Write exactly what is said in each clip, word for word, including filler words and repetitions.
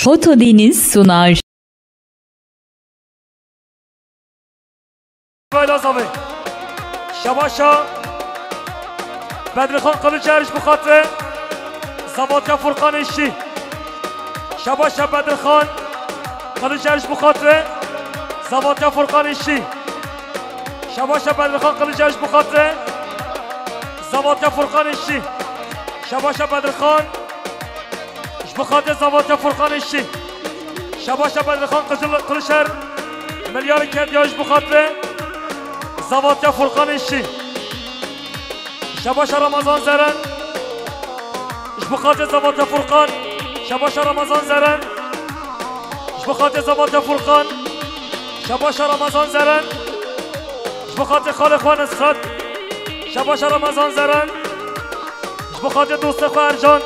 Fotodeniz sunar. Vayla zavê. Şebaşa Bedrixan Qiliçer ji bo xatirê Zavatya Furqan Îşçî. Şebaşa Bedrixan Qiliçer ji bo xatirê Zavatya Furqan Îşçî. Şebaşa Bedrixan Qiliçer ji bo xatirê Zavatya Furqan Îşçî. Şebaşa Bedrixan ji bo xatirê Zavatya Furqan Îşçî. Şebaşa Bedrixan Qijil Qilişer milyarê kediya ji bo xatirê Zavatya Furqan Îşçî. Şebaşa Ramazan Zeren ji bo xatirê Zavatya Furqan. Şebaşa Ramazan Zeren ji bo xatirê Zavatya Furqan. Şebaşa Ramazan Zeren ji bo xatirê xalê xwe Nisret. Şebaşa Ramazan Zeren ji bo xatirê dostê xwe Ercan.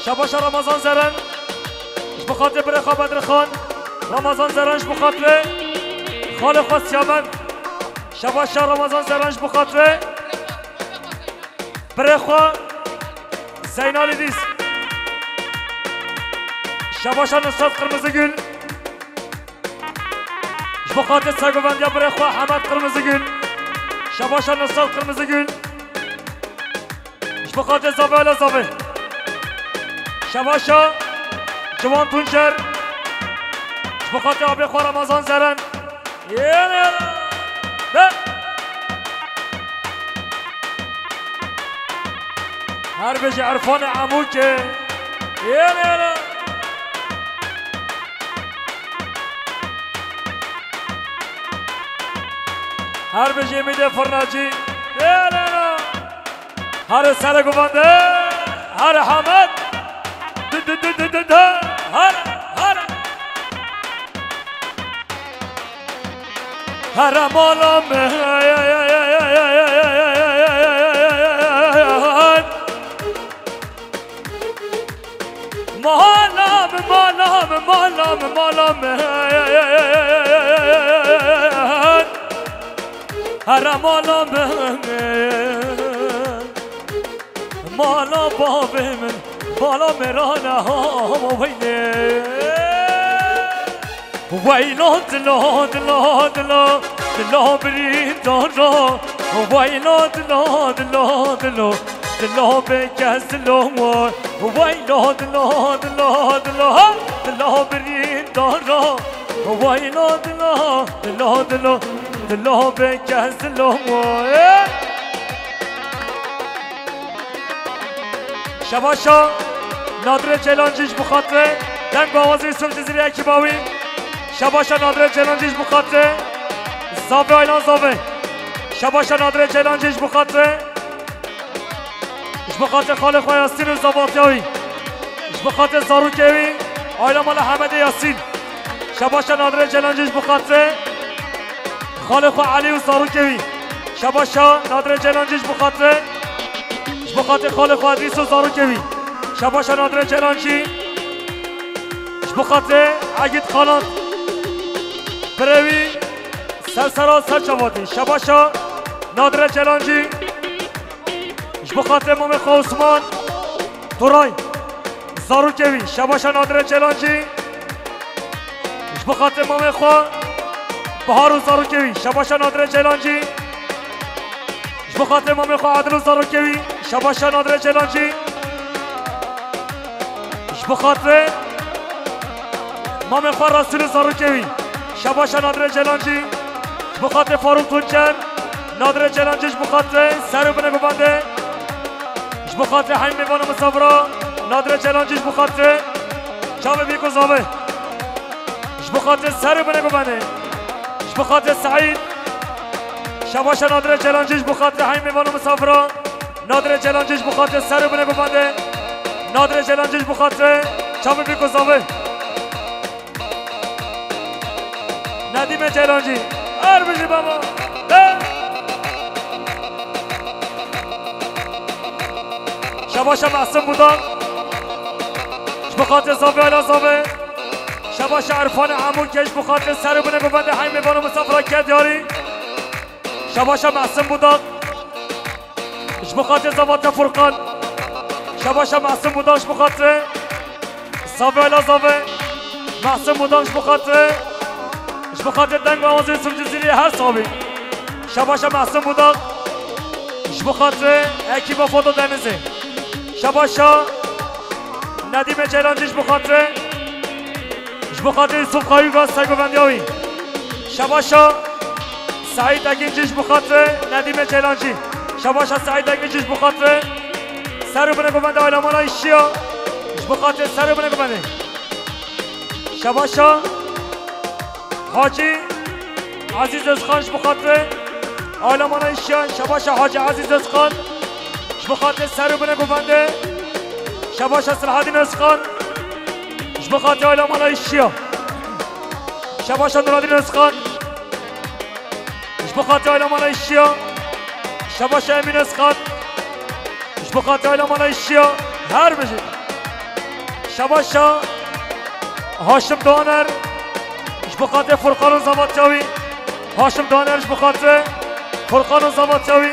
Şebaşa Ramazan Zeren ji bo xatirê birê xwe Bedrixan. Ramazan Zeren ji bo xatirê xalê xwe Siyamend. Şebaşa Ramazan Zeren ji bo xatirê birê xwe Zeynalî Dîs. Şebaşa Nusret Qirmizigül ji bo xatir sergovendiya birê xwe Hemed Qirmizigül. Şebaşa Nusret Qirmizigül ji bo xatir zavê Elazavê. Şebaşa Ciwan Tunçer ji bo xatir abê xwe Ramazan Zeren. Yêne de. Her bijî Erfanê Emûkê. Yêne de. Her bijî Êmîdê Firnacî. Yêne de. Here sere govende, here Hemed. Du, du, du, du, du, du. Here, here. Here mala min. Mala min, mala min, mala min, mala min. Here mala min. Mala bavê min, mala mêrane ha weynê. Weyla dila, dila, dila, dila birîndan ra. Weyla dila, dila, dila, dila bêkes dila wa. Weyla dila, dila, dila, ha, dila birîndan ra. Weyla dila, dila, dila, dila bêkes dila wa. Şebaşa Nadirê Ceylancî ji bo xatirê deng û awazê Yusuf Cizîrî ekîba wî. Şebaşa Nadirê Ceylancî ji bo xatirê Zavê Aylan Zavê. Şebaşa Nadirê Ceylancî ji bo xatirê, ji bo xatirê xalê xwe Yasîn û zavatya wî. Ji bo xatirê zarokê wî, aîla mala Hemedê Yasîn. Şebaşa Nadirê Ceylancî ji bo xatirê xalê xwe Elî û zarokê wî. Şebaşa Nadirê Ceylancî ji bo xatirê, ji bo xatirê xalê xwe Edrîs û zarokê wî. Şebaşa Nadirê Ceylancî ji bo xatirê Egîd Xalan, birê wî Sersera Serçavatî. Şebaşa Nadirê Ceylancî ji bo xatirê mamê xwe Osman Turay, zarokê wî. Şebaşa Nadirê Ceylancî ji bo xatirê mamê xwe Bahar û zarokê wî. Şebaşa Nadirê Ceylancî ji bo xatirê mamê xwe Adil û zarokê wî. Şebaşa Nadirê Ceylancî ji bo xatirê mamê xwe Resûl û zarokê wî. Şebaşa Nadirê Ceylancî ji bo xatirê Farûk Tunçer. Nadirê Ceylancî ji bo xatirê ser û binê govendê. Ji bo xatirê hemî mêvan û misafira Nadirê Ceylancî ji bo xatirê çavê bîk û zavê. Ji bo xatirê ser û binê govendê. Ji bo xatirê Seîd. Şebaşa Nadirê Ceylancî ji bo xatirê hemî mêvan û misafira. Nadirê Ceylancî ji bo xatirê ser û binê govendê. Nadirê Ceylancî ji bo xatirê çavê bîk û zavê. Nedîmê Ceylancî. Her bijî baba. Hey! Şebaşa Mesim Budak. Ji bo xatirê Zavê Ayla Zavê. Şebaşa Erfanê Emûkê ji bo xatirê ser û binê govendê hemî mêvan û misafira Kedyarî. Şebaşa Mesim Budak. Ji bo xatirê Zavatya Furqan. Şebaşa Mesim Budak ji bo xatirê Zavê Ayla Zavê. Mehsin Budaq ji bo xatirê, ji bo xatirê deng û awazê Yusuf Cizîrî her sabî. Şebaşa Mehsin Budaq, ji bo xatirê ekîba Foto Denizê. Şebaşa Nedîmê Ceylancî ji bo xatirê, ji bo xatirê Yusuf Kayûga sergovendiya wî. Şebaşa Seîd Ekincî ji bo xatirê Nedîmê Ceylancî. Şebaşa Seîd Ekincî ji bo xatirê ser û binê govendê Aylamana Îşiya. Ji bo xatirê ser û binê govendê. Şebaşa Hacî Ezîz Özkan ji bo xatirê Aylamana Îşiya. Şebaşa Hacî Ezîz Özkan ji bo xatirê ser û binê govendê. Şebaşa Silhedîn Özkan ji bo xatirê Aylamana Îşiya. Şebaşa Nuradîn Özkan ji bo xatirê Aylamana Îşiya. Şebaşa Emîn Özkan ji bo xatirê Aylamana Îşiya. Her bijî. Şebaşa Haşim Doğaner ji bo xatirê Furqan û Zavatya wî. Haşim Doğaner ji bo xatirê Furqan û Zavatya wî.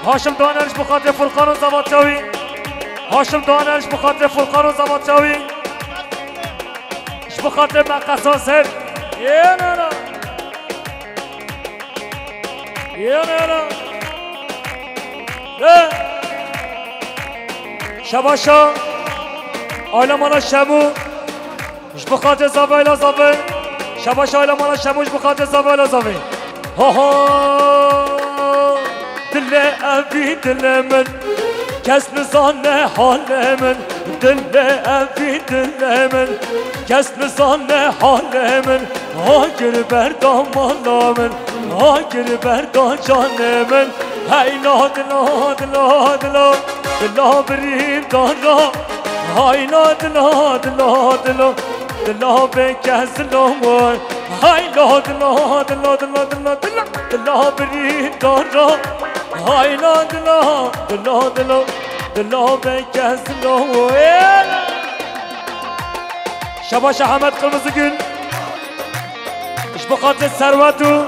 Haşim Doğaner ji bo xatirê Furqan û Zavatya wî. Haşim Doğaner ji bo xatirê Furqan û Zavatya wî. Ji bo xatirê me qesan ser. Yê nana. Yê nana. Şebaşa Aylamana Şemû. Ji bo xatirê zavê Ayla zavê. Şebaşa Aylamana Şemû ji bo xatirê zavê Ayla zavê. Ha ha. Dilê evî dilê min. Kes nizane halê min. Dilê evî dilê min. Kes nizane halê min. Ha gir berda mala min. Ha gir berda canê min. Heyla dila dila dila. Dila birîndara. Hayla dila dila dila. Dila bêke zilo. Hayla dila dila dila dila dila. Dila birîndara. Hayla dila dila dila. Dila bêke zilo. Şebaşa Ehmed Qırmızıgül. Ji bo xatirê Serwet û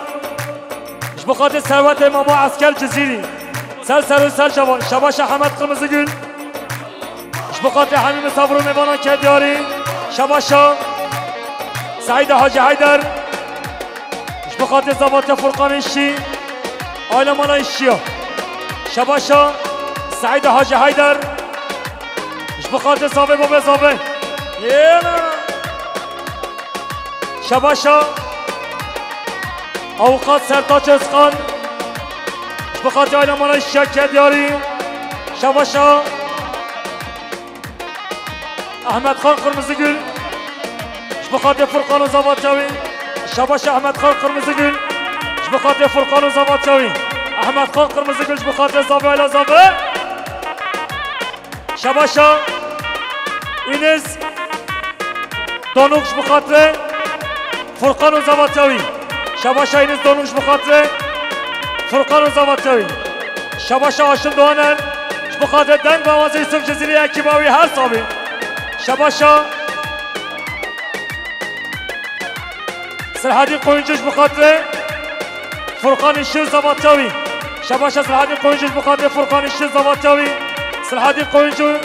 ji bo xatirê Serwetê Mamo Esker Cizîrî. Ser ser û ser şeva-, Şebaşa Ehmed Qırmızıgül. Ji bo xatirê hemî misafir û mêvanan ke diyarî. Şebaşa Seîda Hacî Heyder. Ji bo xatirê Zavatya Furqanê Şî. Aylemana Şiya. Şebaşa Seîda Hacî Heyder. Ji bo xatirê zavê babê zavê. Yêna. Şebaşa Avukat Sertaç Özkan. Ji bo xatirê Aylemana Şiya ke diyarî. Şebaşa Ahmet Xan Qırmızıgül. Ji bo xatirê Furqan û Zavatya wî. Şebaşa Ahmet Xan Qırmızıgül. Ji bo xatirê Furqan û Zavatya wî. Ahmet Xan Qırmızıgül ji bo xatirê zavê Ayla zavê. Şebaşa Îniz Donuk ji bo xatirê Furqan û Zavatya wî. Şebaşa Îniz Donuk ji bo xatirê Furqan û Zavatya wî. Şebaşa Haşim Doğaner ji bo xatirê deng û awazê Yusuf Cizîrî ekîba wî her sabî. Şebaşa Sirhedîn Koyuncu ji bo xatirê Furqan Işi Zavatya wî. Şebaşa Sirhedîn Koyuncu ji bo xatirê Furqan Işi Zavatya wî. Sirhedîn Koyuncu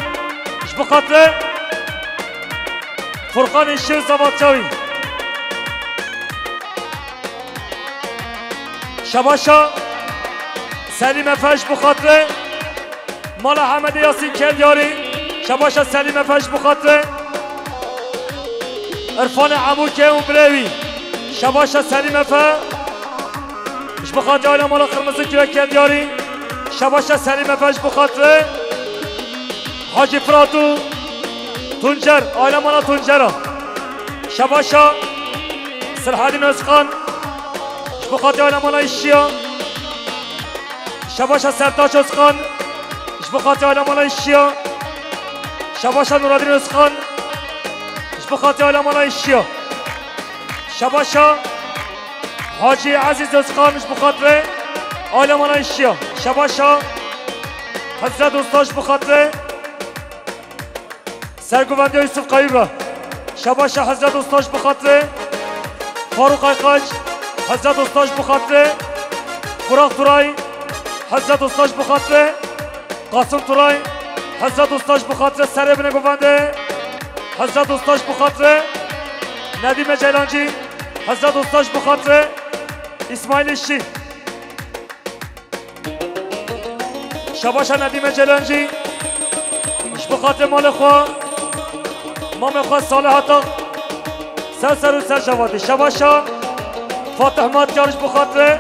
ji bo xatirê Furqan Işi Zavatya wî. Şebaşa Selîm Efe ji bo xatirê Mala Hemedê Yasîn Kedyarî, şebaşa Selîm Efe ji bo xatirê Irfanê Emûkê û birê wî, şebaşa Selîm Efe ji bo xatirê Ayla Mala Qirmizi Kîve Kedyarî, şebaşa Selîm Efe ji bo xatirê Hacî Firat û Tuncer, Ayla Mala Tuncera, şebaşa Sirhedîn Özkan ji bo xatirê Ayla Mala Îşiya. Şebaşa Sertaç Özkan, ji bo xatirê Ayla Mala Îşiya. Şebaşa Nuradîn Özkan, ji bo xatirê Ayla Mala Îşiya. Şebaşa Hacî Ezîz Özkan, ji bo xatirê Ayla Mala Îşiya. Şebaşa Hizret Usta, ji bo xatirê Sergovendiya Yusuf Kayuga. Şebaşa Hizret Usta ji bo xatirê Faruk Aykaç. Hizret Usta ji bo xatirê Burak Turay. Hizret Usta ji bo xatirê Qasim Turay. Hizret Usta ji bo xatirê serê binê govendê. Hizret Usta ji bo xatirê Nedîme Ceylancî, hezra dostlar ji bo xatirê Îsmaîlê Şî. Şabaşa Nedîme Ceylancî, ji bo xatirê malê xwe, mamê xwe Salih Atak, ser ser û ser şevatî. Şabaşa Fatih Matyar ji bo xatirê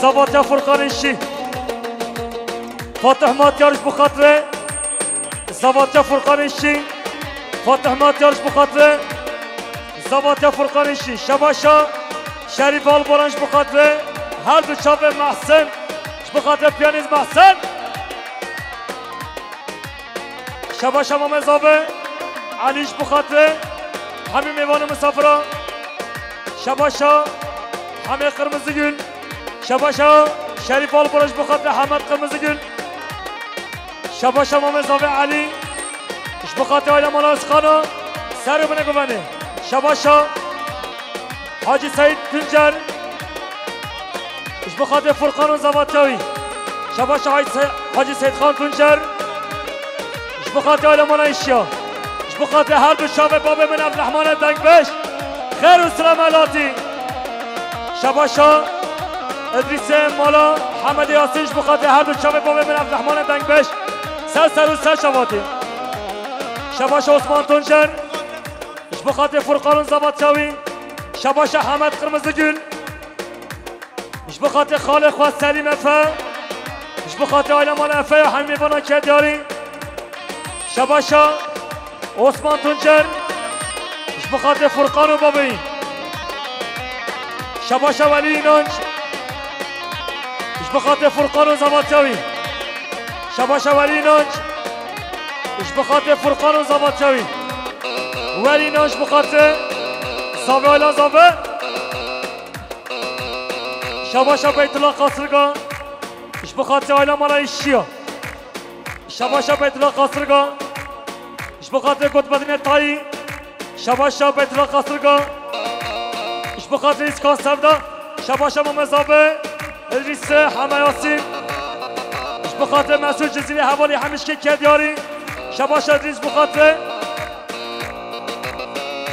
Zavatiya Furqanê Şî. Fatih Matyar ji bo xatirê Zavatiya Furqanê Şî. Fatih Matyar ji bo xatirê Zavatiya Furqanê Şî. Şabaşa Şerîf Albaran ji bo xatirê her du çavê Mehsen. Ji bo xatirê piyanîst Mehsen. Şabaşa Mame Zave Elî ji bo xatirê hemî mêvan û misafira. Şabaşa Hemê Qirmizigül. Şabaşa Şerîf Albaran ji bo xatirê Hemed Qirmizigül. Şabaşa Mame Zave Elî ji bo xatirê aile mala Özxana. Ser û binê guvenê. Şabaşa Hacî Seyîd Tuncer ji bo xatirê Furqan û Zavatya wî. Şabaşa Hacî Se-, Hacî Seyîd Xan Tuncer ji bo xatirê aile mala Îşiya. Ji bo xatirê her du çavê babê min Evdurehmanê Dengbêj. Xêr û silam elatî. Şabaşa Îdrîsê mala Hemedê Yasîn ji bo xatirê her du çavê babê min Evdurehmanê Dengbêj. Ser ser û ser şevatî. Şabaşa Osman Tuncer ji bo xatirê Furqan û Zavatya wî. Şabaşa Hemed Qirmizigül ji bo xatirê xalê xwe Selîm Efe. Ji bo xatirê aile mala Efe ya hemî mêvana ke diyarî. Şabaşa Osman Tuncer ji bo xatirê Furqan û babeyî. Şabaşa Welî Înanc ji bo xatirê Furqan û Zavatya wî. Şabaşa Welî Înanc ji bo xatirê Furqan û Zavatya wî. Welî Înanc ji bo xatirê Zave, aila Zave. Şabaşa Beytullah Qasirga ji bo xatirê aila mala Îşiya. Şabaşa Beytullah Qasirga ji bo xatirê Kutbedînê Tayî. Şabaşa Beytullah Qasirga ji bo xatirê Îskan Sevda. Şabaşa Mame Zave Îdrîsê Heme Yasîn ji bo xatirê Mesûd Cizîrî hevalî Hemişkê ke diyarî. Şabaşa Îdrîs ji bo xatirê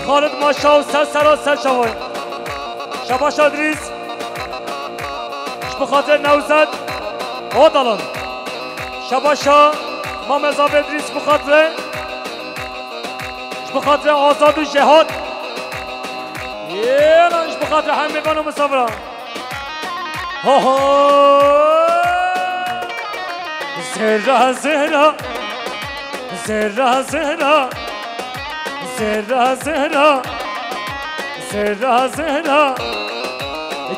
Xalid Maşa û ser sera ser çavayî. Şabaşa Îdrîs ji bo xatirê Newzet Odalan. Şabaşa Mame Zave Îdrîs ji bo xatirê, ji bo xatirê Azad û Jêhat. Yêlan ji bo xatirê hemî mêvan û misafira. Ho ho. Zêra zêra. Zêra zêra. Zêra zêra. Zêra zêra.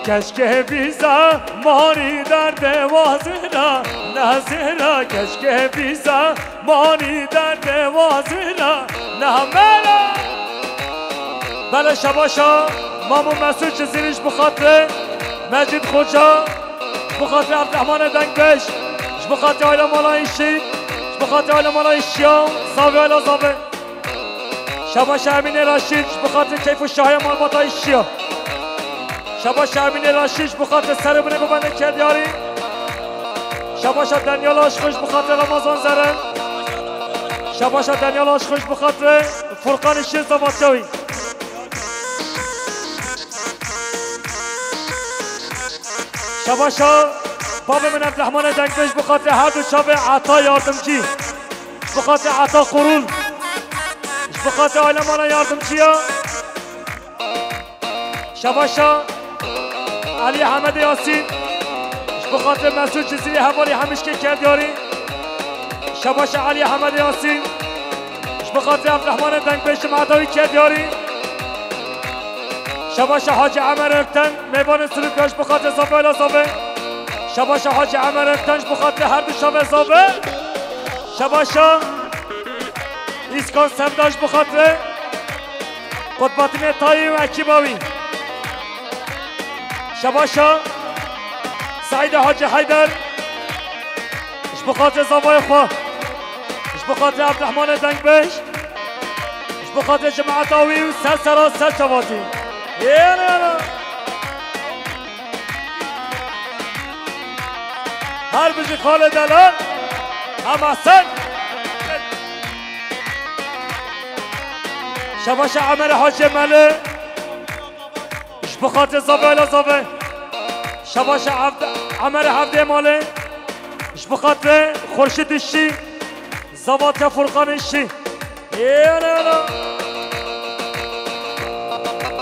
Keşke bize mani derdê wa zêra. Ne zêra, keşke bize mani derdê wa zêra. Ne mera. Bele şabaşa Mamu Mesûd Cizîrî ji bo xatirê Mecîd Xoca, ji bo xatirê Evdurehmanê Dengbêj, ji bo xatirê aile mala Îşî, ji bo xatirê aile mala Îşiya, Zave, aile Zave. Şabaşa Emînê Reşîd ji bo xatirê keyf û şahiya malbata Îşiya. Şabaşa Emînê Reşîd ji bo xatirê ser û binê guvendê ke diyarî. Şabaşa Denyal Aşxo ji bo xatirê Ramazan Zere. Şabaşa Denyal Aşxo ji bo xatirê Furqan Îşî Zavatya wî. Şabaşa bavê min Evdurehmanê Dengbêj ji bo xatirê her du çavê Ata Yardimcî. Ji bo xatirê Ata Qorul. Ji bo xatirê aile mala Yardimcî ya. Şabaşa Elî Hemedê Yasîn. Ji bo xatirê Mesûd Cizîrî hevalî Hemişkê ke diyarî. Şabaşa Elî Hemedê Yasîn. Ji bo xatirê Evdurehmanê Dengbêj cemaeta wî ke diyarî. Şabaşa Hacî Emer Ökten, mêvanê Silûka ji bo xatirê Zave, aile Zave. Şabaşa Hacî Emer Ökten ji bo xatirê her du çavê Zave. Şabaşa Îskan Sevda ji bo xatirê Qutbedînê Tayî û ekîba wî. Şabaşa Seîdê Hacî Heyder ji bo xatirê zavayê xwe, ji bo xatirê Evdurehmanê Dengbêj, ji bo xatirê cemaeta wî û ser sera ser çavatî. Yêne yêne. Her bijî xalê delal. Hema sen. Şabaşa Emerê Hacê Melê. Ji bo xatirê zavê Ayla zavê. Şebaşa Evd-, Emerê Evdê malê. Ji bo xatirê Xurşîd Işî. Zavatya Furqan Işî. Yana yana.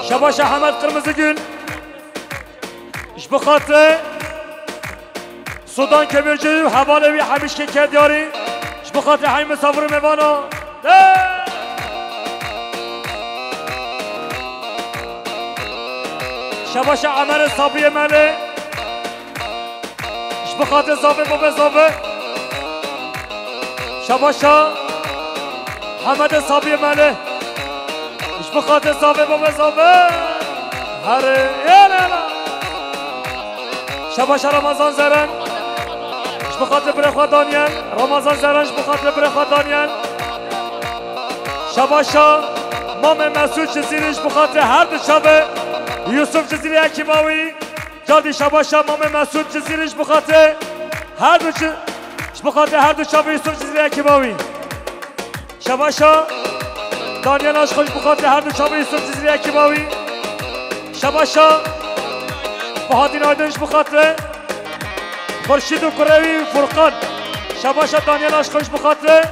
Şebaşa Hemed Qirmizigül. Ji bo xatirê Sudan Kömürcü û hevalê wî Hemîşkê Kedyarî, ji bo xatirê hemî misafir û mêvana. De! Şebaşa Emerê Sabiyê Melê, ji bo xatirê zavê bavê zavê. Şebaşa Hemedê Sabiyê Melê. Ji bo xatirê zavê bavê zavê. Herê, êlê la. Şebaşa Ramazan Zeren. Ji bo xatirê birê xwe Daniel. Ramazan Zeren ji bo xatirê birê xwe Daniel. Şebaşa Mamê Mesûd Cizîrî ji bo xatirê her du çavê Yusuf Cizîrî ekîba wî. Cardî şebaşa Mamê Mesûd Cizîrî ji bo xatirê her du çi-, ji bo xatirê her du çavê Yusuf Cizîrî ekîba wî. Şebaşa Daniel Aşxo ji bo xatirê her du çavê Yusuf Cizîrî ekîba wî. Şebaşa Bahattin Aydın ji bo xatirê Xurşîd û kurê wî Furqan. Şebaşa Daniel Aşxo ji bo xatirê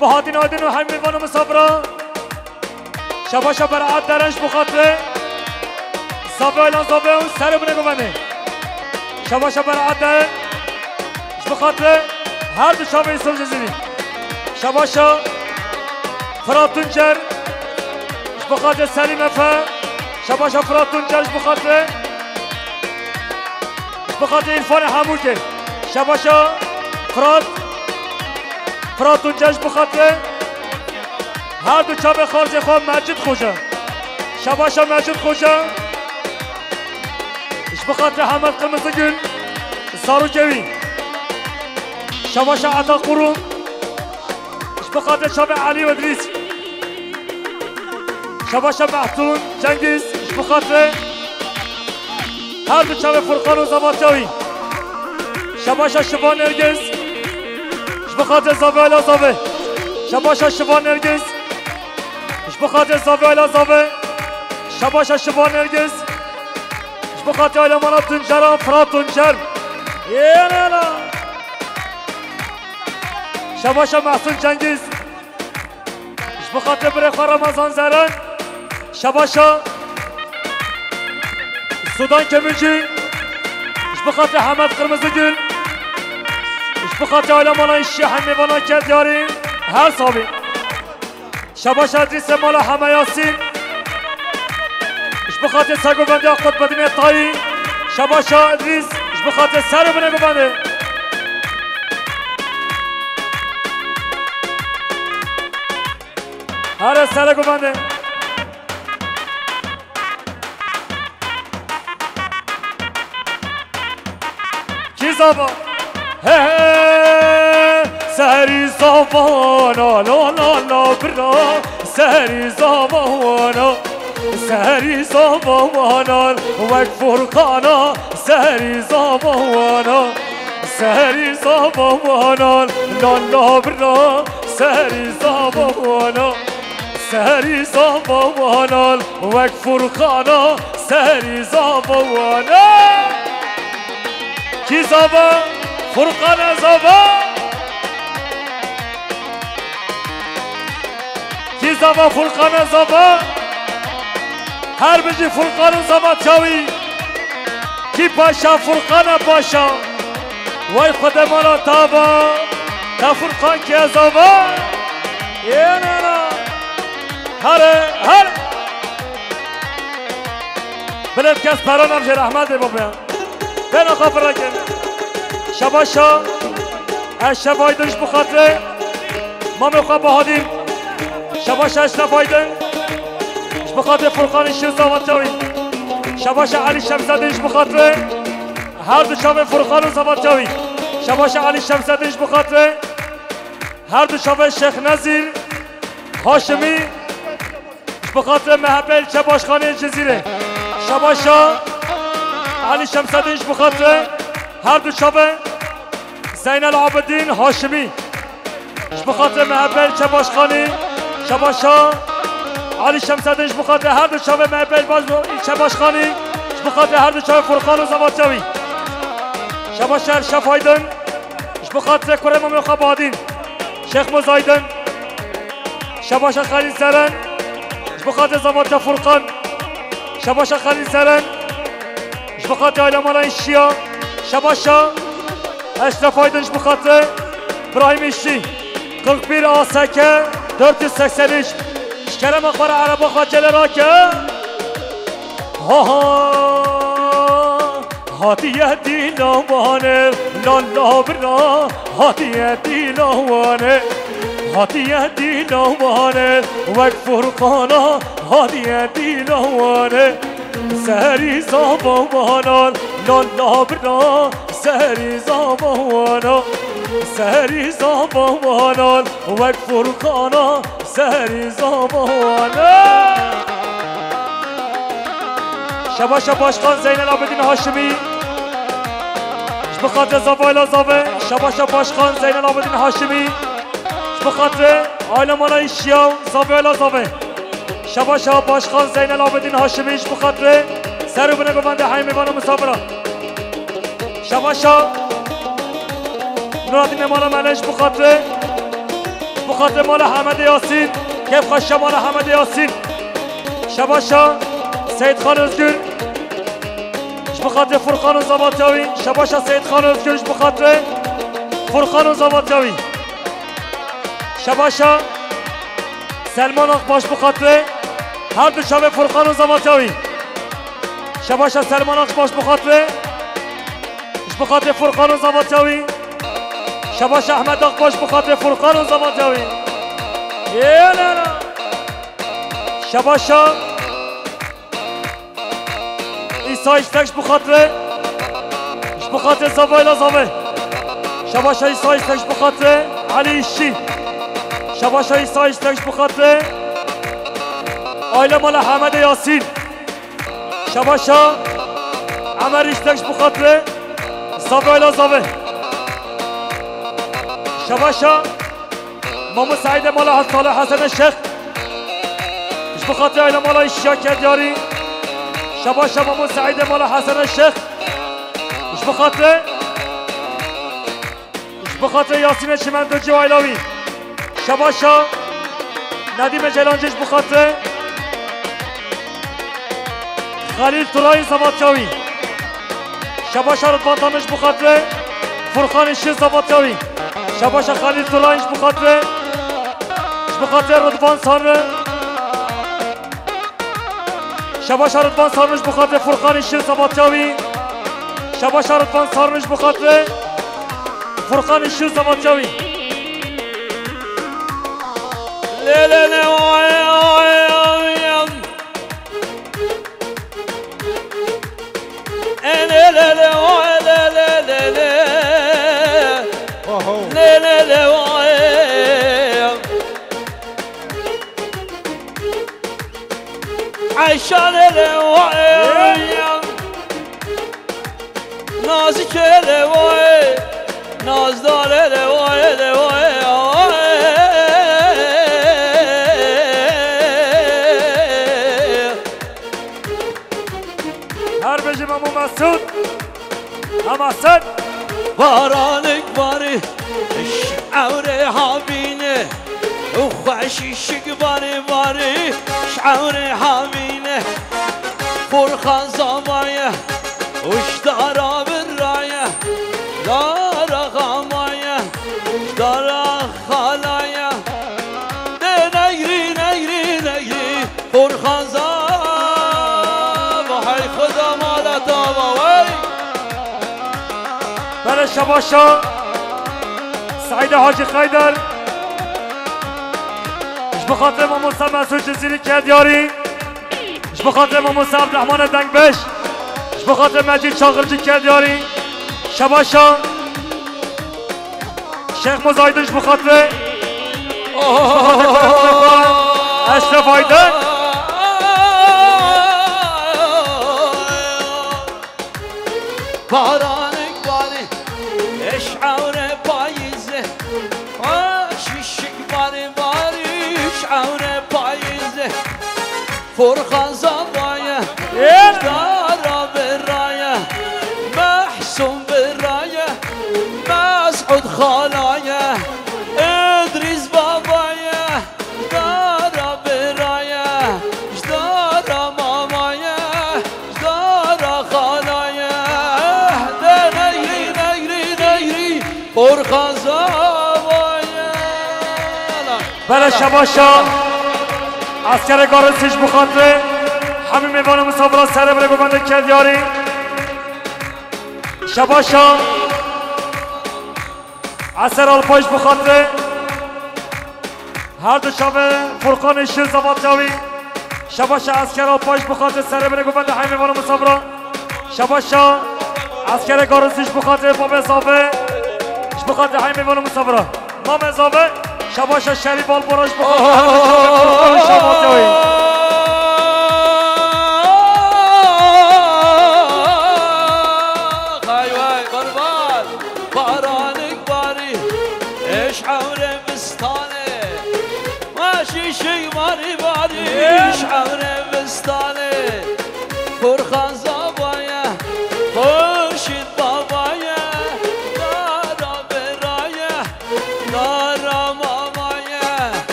Bahattin Aydın û hemî vana misafira. Şebaşa Beraat Deren ji bo xatirê zavê Aylan zavê û serê binê govendê. Şebaşa Beraat Deren ji bo xatirê her du çavê Yusuf Cizîrî. Şebaşa Firat Tuncer ji bo xatirê Selîm Efe. Şebaşa Firat Tuncer ji bo xatirê Ji bo xatirê Îrfanê Hemûkê. Şebaşa Firat. Firat Tuncer ji bo xatirê her du çavê xalzê xwe Mecid Xoca. Şebaşa Mecid Xoca. Ji bo xatirê Hemed Qirmizigül. Zarokê wî. Şebaşa Ata Qurûn. Ji bo xatirê çavê Elî û Idrîs. Şebaşa Mehtûn Cengiz, ji bo xatirê her du çavê Furqan û Zavatya wî. Şebaşa Şivan Nergiz, ji bo xatirê zavê Ayla zavê. Şebaşa Şivan Nergiz, ji bo xatirê zavê Ayla zavê. Şebaşa Şivan Nergiz, ji bo xatirê Ayla Mala Tunceran, Firat Tuncer. Yênena. Şebaşa Mehtûn Cengiz. Ji bo xatirê birê xwe Ramazan Zeren. Şebaşa Sudan Kömürcü. Ji bo xatirê Hemed Qirmizigül. Ji bo xatirê Ayla Mala Işî hemê vana Kedyarî. Her sabî. Şebaşa Idrîsê Mala Heme Yasîn. Ji bo xatirê sergovendiya Qutbedînê Tayî. Şebaşa Idrîs. Ji bo xatirê ser û binê govendê. Here sere govendê. Kî zava? He he, serî zavana, la la la bira, serî zavana, serî zavana, wek Furqana, serî zavana, serî zavana, la la bira, serî zavana. Serî zava wanan, wek Furqana, serî zava wanan. Kî zava? Furqana zava. Kî zava? Furqana zava. Her bijî Furqan û zava çawî. Kî paşa? Furqana paşa. Way xwedê mala tava, ta Furqan kê zava. Ênana. Here, here. Bilêt kes pera nam jê rehmetê bibê. Bena xwe firrekin. Şebaşa. Eşref Aydın ji bo xatirê mamê xwe Bahadîn. Şebaşa Eşref Aydın. Ji bo xatirê Furqanê Şîr Zavatçawî. Şebaşa Elî Şemsedîn ji bo xatirê her du çavê Furqan û Zavatçawî. Şebaşa Elî Şemsedîn ji bo xatirê her du çavê Şêx Nezîr Haşimî. Ji bo xatirê M H P ilçe başkanê Cizîrê. Şebaşa Elî Şemsedîn ji bo xatirê her du çavê Zeynel Abidîn Haşimî. Ji bo xatirê M H P ilçe başkanî. Şebaşa Elî Şemsedin ji bo xatirê her du çavê me pêşbaş û îlçe başkanî, ji bo xatirê her du çavê Furqan û Zavatya wî. Şebaş Erşef Aydin, ji bo xatirê kurê Mamê xwe Badîn. Şêx Moz Aydin, Şebaşa Xelîl Zeren, ji bo xatirê Zavatya Furqan. Şebaşa Xelîl Zeren, ji bo xatirê aile mala Îşçiya. Şebaşa Eşref Aydin, ji bo xatirê Birahîm Îşçî. Qirqpîr A S K dört yüz seksen üç. Ji kerema xwe re ereba xwe çêle rake. Ha ha. Hatiye dîlawane, la la bira, hatiye dîlawane, hatiye dîlawane, wek Furqana, hatiye dîlawane. Serî zava wanan, la la bira, serî zava wanan, serî zava wanan, wek Furqana, serî zava wanan. Şebaşa Başkan Zeynel Abidin Haşimî. Ji bo xatirê zavayla zave, Şebaşa Başkan Zeynel Abidin Haşimî. Ji bo xatirê aile mala Îşçiya, zavayla zave. Şebaşa Başkan Zeynel Abidin Haşimî, ji bo xatirê ser û binê govendê heyê mêvan û misafiran. Şebaşa Nuradînê mala Mele, ji bo xatirê, ji bo xatirê mala Hemedê Yasîn, kêf xweşiya mala Hemedê Yasîn. Şebaşa Seyîdxan Özgür, ji bo xatirê Furqan û Zavatya wî. Şebaşa Seyîdxan Özgür, ji bo xatirê Furqan û Zavatya wî. Şebaşa Selman Akbaş, ji bo xatirê her du çavê Furqan û Zavatya wî. Şebaşa Selman Akbaş, ji bo xatirê, ji bo xatirê Furqan û Zavatya wî. Şebaşa Ehmed Akbaş, ji bo xatirê Furqan û Zavatya wî. Yê la la. Şebaşa Îsa Îstek, ji bo xatirê, ji bo xatirê zavayla zave. Şebaşa Îsa Îstek, ji bo xatirê Elî Îşçî. Şebaşa Îsa Îstek, ji bo xatirê aile mala Hemedê Yasîn. Şebaşa Emer Îstek, ji bo xatirê zavayla zave. Şebaşa Mamo Seîdê mala Salih Hesene Şêx. Ji bo xatirê aile mala Îşçiya Kedyarî. Şebaşa Mamo Seîdê mala Hesene Şêx. Ji bo xatirê, ji bo xatirê Yasînê Çimendocî û aîla wî. Şebaşa Nedîme Ceylancî, ji bo xatirê Xelîl Turayî Zavatya wî. Şebaşa Ridvan Tanrı, ji bo xatirê Furqan Işî Zavatya wî. Şebaşa Xelîl Turayî, ji bo xatirê, ji bo xatirê Ridvan Tanrı. Şebaşa Ridvan Tanrı, ji bo xatirê Furqan Işî Zavatya wî. Şebaşa Ridvan Tanrı, ji bo xatirê Furqan Işî Zavatya wî. Lê lê lê oy oy oy oy. E lê lê lê oy lê lê lê lê. Oho. Lê lê lê oy. Ayşe lê lê oy. Nazik lê lê oy. Nazdar lê lê oy lê lê oy oy. Her bijî Memo Mesûd. Hema ser. Baranik barî, ji ewrê havîne û xweşîşik barî barî, ji ewrê havîne. Furqan zavaye û ji dara viraye, dara xamaye, ji dara xalaye. Dê negrî, negrî, negrî. Furqan Zava, hey Xuda mala tava, wey. Belê şebaşa Seîdê Hacî Xeyder. Ji bo xatirê mamosta Mesûd Cizîrî Kedyarî. Ji bo xatirê mamosta Evdirehmanê Dengbêj. Ji bo xatirê Mecîd Çaxircî Kedyarî. Şebaşa Şêx Moz Aydin ji bo xatirê, ji bo xatirê Eşref Aydin. Baranik barî, eş ewre payîze. Şişik barî barî, eş ewre payîze. Furkan Zava ye, Ê! Dara bira ye, Mehsûn bira ye, Mesûd xala ye, Îdrîs baba ye, Dara bira ye, Dara mama ye, Dara xala ye, de negrî, negrî, negrî, Furkan Zava ye. Bele şebaşa. Eskerê Garisî ji bo xatirê hemî mêvan û misafira serê bire govendê Kedyarî. Şebaşa. Eser Alpay ji bo xatirê her du çavê Furqanê Şir Zavatya wî. Şebaşa Esker Alpay ji bo xatirê serê bire govendê hemî mêvan û misafira. Şebaşa Eskerê Garisî ji bo xatirê babê Zave, ji bo xatirê hemî mêvan û misafira. Mamê Zave, şebaşa Şerîf Balbora ji bo xatirê her du çavê Furqanê Şir Zavatya wî. Hay vay qurban, baranik barî, êş ewrê bistanê. Weşî şî marî marî, êş ewrê bistanê. Furkan Zava ye, Xurşîd baba ye, Dara bira ye, Dara mama ye,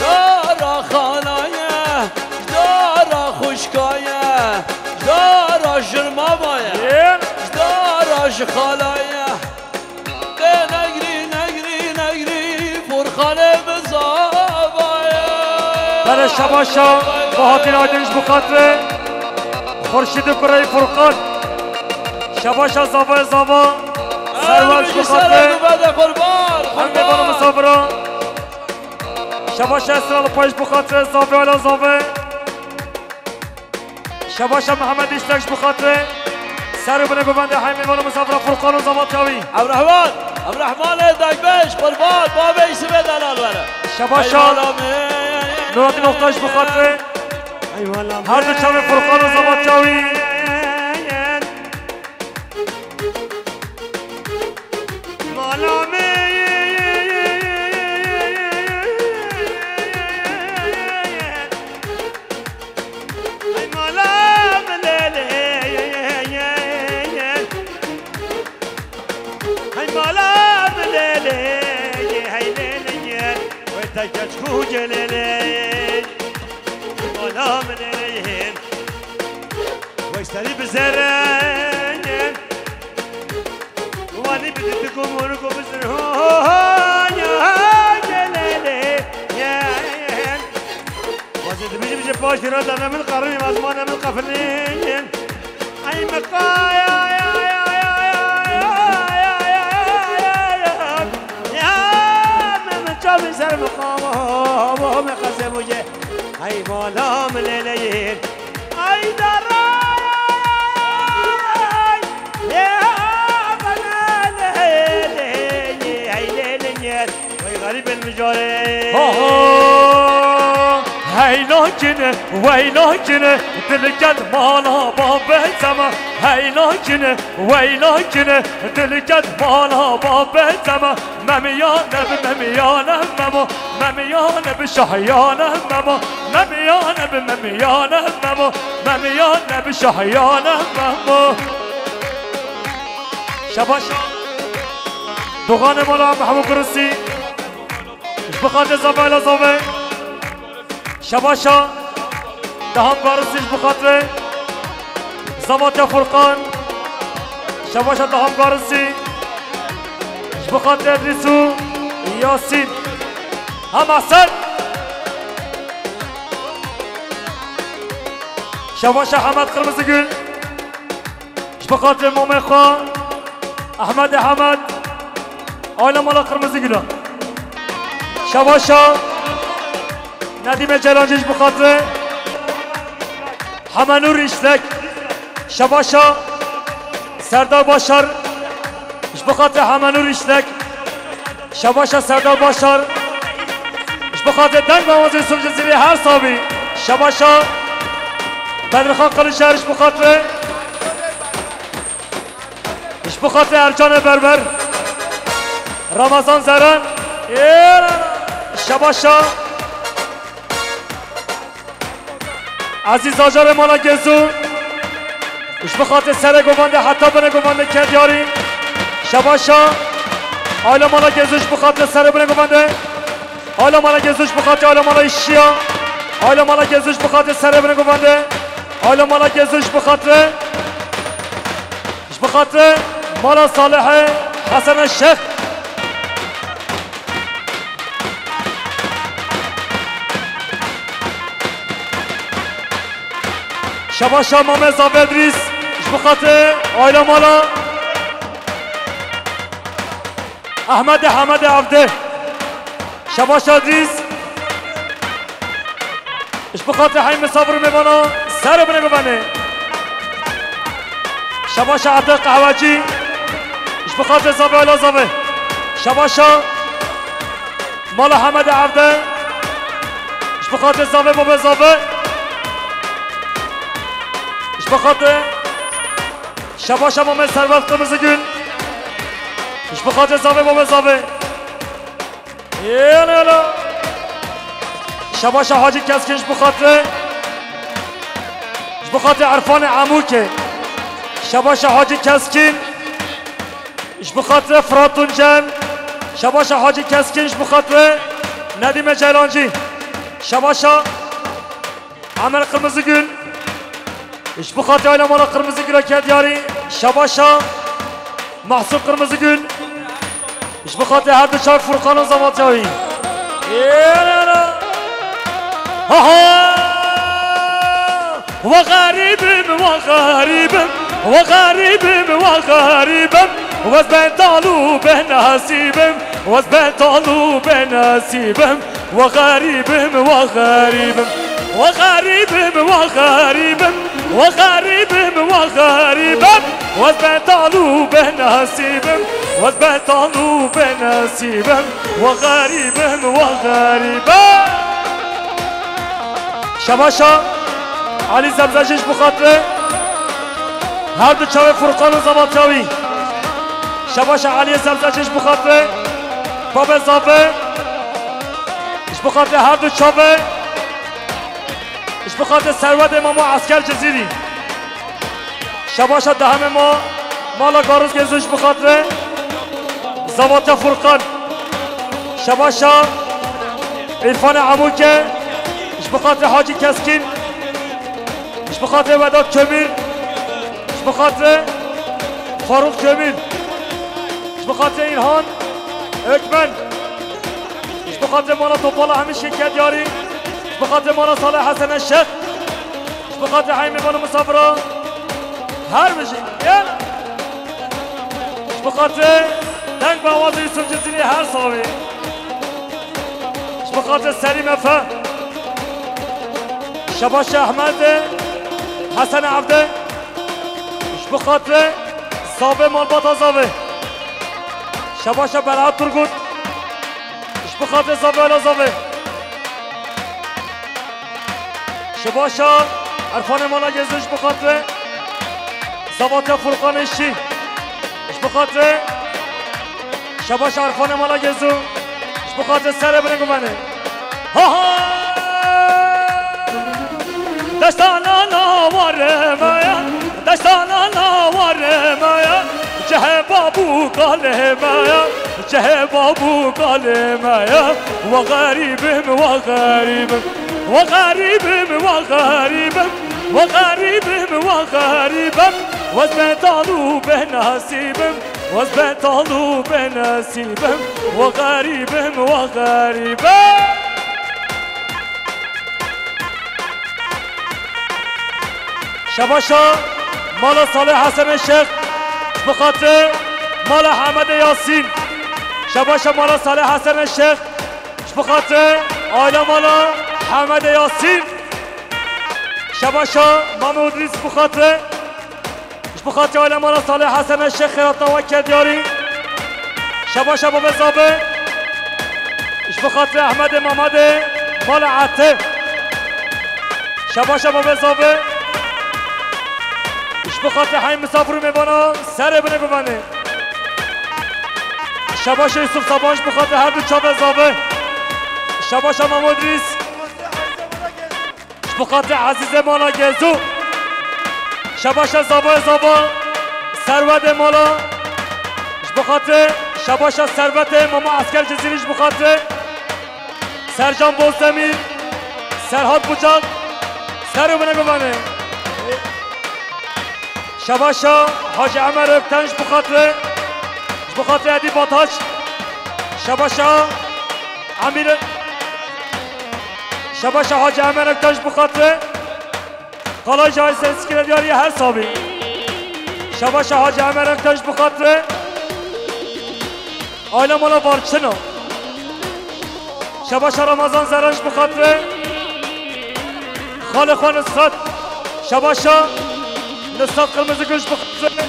Dara xala ye, Dara xwişka ye, Dara ji mama ye, Ê! Dara ji xala ye. Tê negrî, negrî, negrî, Furqanê bi Zava ye. Bere şebaşa, Bahattin Aydin ji bo xatirê Xurşîdê kureyê Furqan. Şebaşa Zava Zava, Serwer ji bo xatirê. Berde qurban, hemî mêvan û misafira. Şebaşa Esra Alpay ji bo xatirê Zave ala Zave. Şebaşa Mihemed Îştek ji bo xatirê ser û binê govendê hemî mêvan û misafira Furqan û Zavatya wî. Evrehman, Evrehmanê Degbeş, qurban, babê Îsibê delal were. Şebaşa Eyvallah. Nuratîn Oktay ji bo xatirê her du çavê Furqan û Zavatya wî. Mala me, hey mala me lê lê, hey mala me lê lê, hey lê lê, we te keç ku celê lê, mala me lê lê. Wek serî bi zerê wanî bi ditik û morik û bi zirhon. Wazê dibêjim ji paş dîran dane min qerimî, ezmane min qefilîn. Ey min qaya, ya, ya, ya, ya, ya, ya, ya, ya, ya, min, min çavên ser min qamo, min qezê bûye. Ey mala min lêleyên. Ay daray, ya bana lê, lê, lê, hey lê, lê, lê. Vay garibên mijarê. Ha, ha. Hey lakin, wey lakin, dil ket mala babê zema. Hey lakin, wey lakin, dil ket mala babê zema. Memiyane bi memiyane memo, memiyane bi şahiyane memo, memiyane bi memiyane memo, memiyane bi şahiyane memo. Şebaş. Doxanê mala Mehmûd Kurisî. Ji bi xatirê Zava la Zave. Şebaşa Deham Garisî ji bi xatirê Zavatya Furqan. Şebaşa Deham Garisî ji bi xatirê Edrîs û Yasîn. Hem Hesen. Şebaşa Hemed Qirmizigul. Ji bi xatirê mamê xwe Ehmedê Hemed, aile mala Qirmizîgula. Şebaşa Nedîmê Ceylancî ji bi xatirê Hemenûr Îşlek. Şebaşa Serdar Başar ji bi xatirê Hemenûr Îşlek. Şebaşa Serdar Başar. Ji bo xatirê deng ve Yusuf Cizîrî her sabî. Şebaşa Bedirxan Qilişer ji bo xatirê. Ji bo xatirê Ercanê Berber. Ramazan Zeren. Şebaşa. Ezîz ajarê mala Gezo, ji bo xatirê serê govendê heta binê govendê ket yarî. Şebaşa aile mala Gezo ji bo xatirê serê binê govendê. Aile mala Gezo ji bo xatirê aile mala Îşiya. Aile mala Gezo ji bo xatirê serê binê govendê. Aile mala Gezo ji bo xatirê, ji bo xatirê mala Salihê Hesene Şex. Şebaşa Mame Zave Edrîs, ji bo xatirê aile mala Ehmedê Hemedê Evde. Şebaşa Edrîs, ji bo xatirê hey misafir û mêvana serê binê govendê. Şebaşa Ete Qehwecî, ji bo xatirê Zave aile Zave. Şebaşa mala Hemedê Evde, ji bo xatirê Zave, Bobê Zave. Ji bo xatirê Şebaşa Mame Servet Qirmizigül, ji bo xatirê Zave, Bobê Zave. Yala yala. Şebaşa Hacî Keskin ji bo xatirê, ji bo xatirê Erfanê Emûkê. Şebaşa Hacî Keskin, ji bo xatirê Firat Tuncel. Şebaşa Hacî Keskin, ji bo xatirê Nedîme Ceylancî. Şebaşa Emer Qirmizigül, ji bo xatirê aile mala Qirmizigül a ket yarî. Şebaşa Mahsûn Qirmizigül, ji bo xatirê her du çav Furqan û Zavatya wî. Yala yala. Ha ha! Wa xerîbim, wa xerîbim, wa xerîbim, wa xerîbim. Wez ben talû ben nasîbim, wez ben talû ben nasîbim. Wa xerîbim, wa xerîbim, wa xerîbim, wa xerîbim, wa xerîbim, wa xerîbim. Wez ben talû ben nasîbim, wez ben talû ben nasîbim. Wa xerîbim, wa xerîbim. Şebaşa Elî Zebzecî ji bo xatirê her du çavê Furqan û Zavatya wî. Şebaşa Elî Zebzecî ji bo xatirê Babê Zave, ji bo xatirê her du çavê, ji bo xatirê Serwedê Mamo Esker Cizîrî. Şebaşa dehemê ma, mala Gariz Gezo ji bo xatirê Zavatya Furqan. Şebaşa Îrfanê Emûke, ji bo xatirê Hacî Keskin, ji bo xatirê Vedat Kömür, ji bo xatirê Faruk Kömür, ji bo xatirê Îlhan Ökmen, ji bo xatirê mala Topala Hemişkê Kedyarî, ji bo xatirê mala Salih Hesene Şex, ji bo xatirê hey mêvan û misafira her bijî. Gel. Ji bo xatirê deng bi awazê Yusuf Cizîrî her savê. Ji bo xatirê Serîm Efe. Şebaşa Ehmed Hesen Evde. Ji bo xatirê Zave, malbata Zave. Şebaşa Berhat Turgut. Ji bo xatirê Zave, ala Zave. Şebaşa Erfanê mala Gezo ji bo xatirê Zavatya Furqanê Şî. Ji bo xatirê Şebaşa Erfanê mala Gezo. Ji bo xatirê serê binê guvenê. Ha ha! Destana na warê me ya, destana na warê me ya, cehê babû kalê me ya, cehê babû kalê me ya. Wa xerîbim, wa xerîbim, wa xerîbim, wa xerîbim, wa xerîbim, wa xerîbim. Wez ben talû ben nasîbim, wez ben talû ben nasîbim, wa xerîbim, wa xerîbim. Şebaşa mala Salih Hesen Şex, ji bo xatirê mala Hemedê Yasîn. Şebaşa mala Salih Hesen Şex, ji bo xatirê aile mala Hemedê Yasîn. Şebaşa Mamo Îdrîs, ji bo xatirê Ji bo xatirê aile mala Salih Hesen Şex, xêrata we ket yarî. Şebaşa Bobê Zave. Ji bo xatirê Ehmedê Mamedê mala Ete. Şebaşa Bobê Zave. Ji bo xatirê hey misafir û mêvana serê binê guvenê. Şebaşa Yusuf Saban ji bo xatirê her du çavê Zave. Şebaşa Mamo Îdrîs. Ji bo xatirê Ezîzê mala Gezû. Şebaşa Zava Zava. Serwedê mala. Ji bo xatirê şebaşa Servetê Mama Esker Cizîrî ji bo xatirê. Sercan Bozdemîr. Serhat Bucak. Serê bine guvanê. Şebaşa Hacı Emer Ökten ji bo xatirê. Ji bo xatirê Edî Bataç. Şebaşa Emîr. Şebaşa Hacı Emer Ökten ji bo xatirê. Qalay Cahil Seskine diyarî her sabî. Şebaşa Hacı Emer Ökten ji bo xatirê. Aile mala Barçino. Şebaşa Ramazan Zeren ji bo xatirê. Xalê xwe Nusret. Şebaşa Nusret Qirmizigul ji bo xatirê.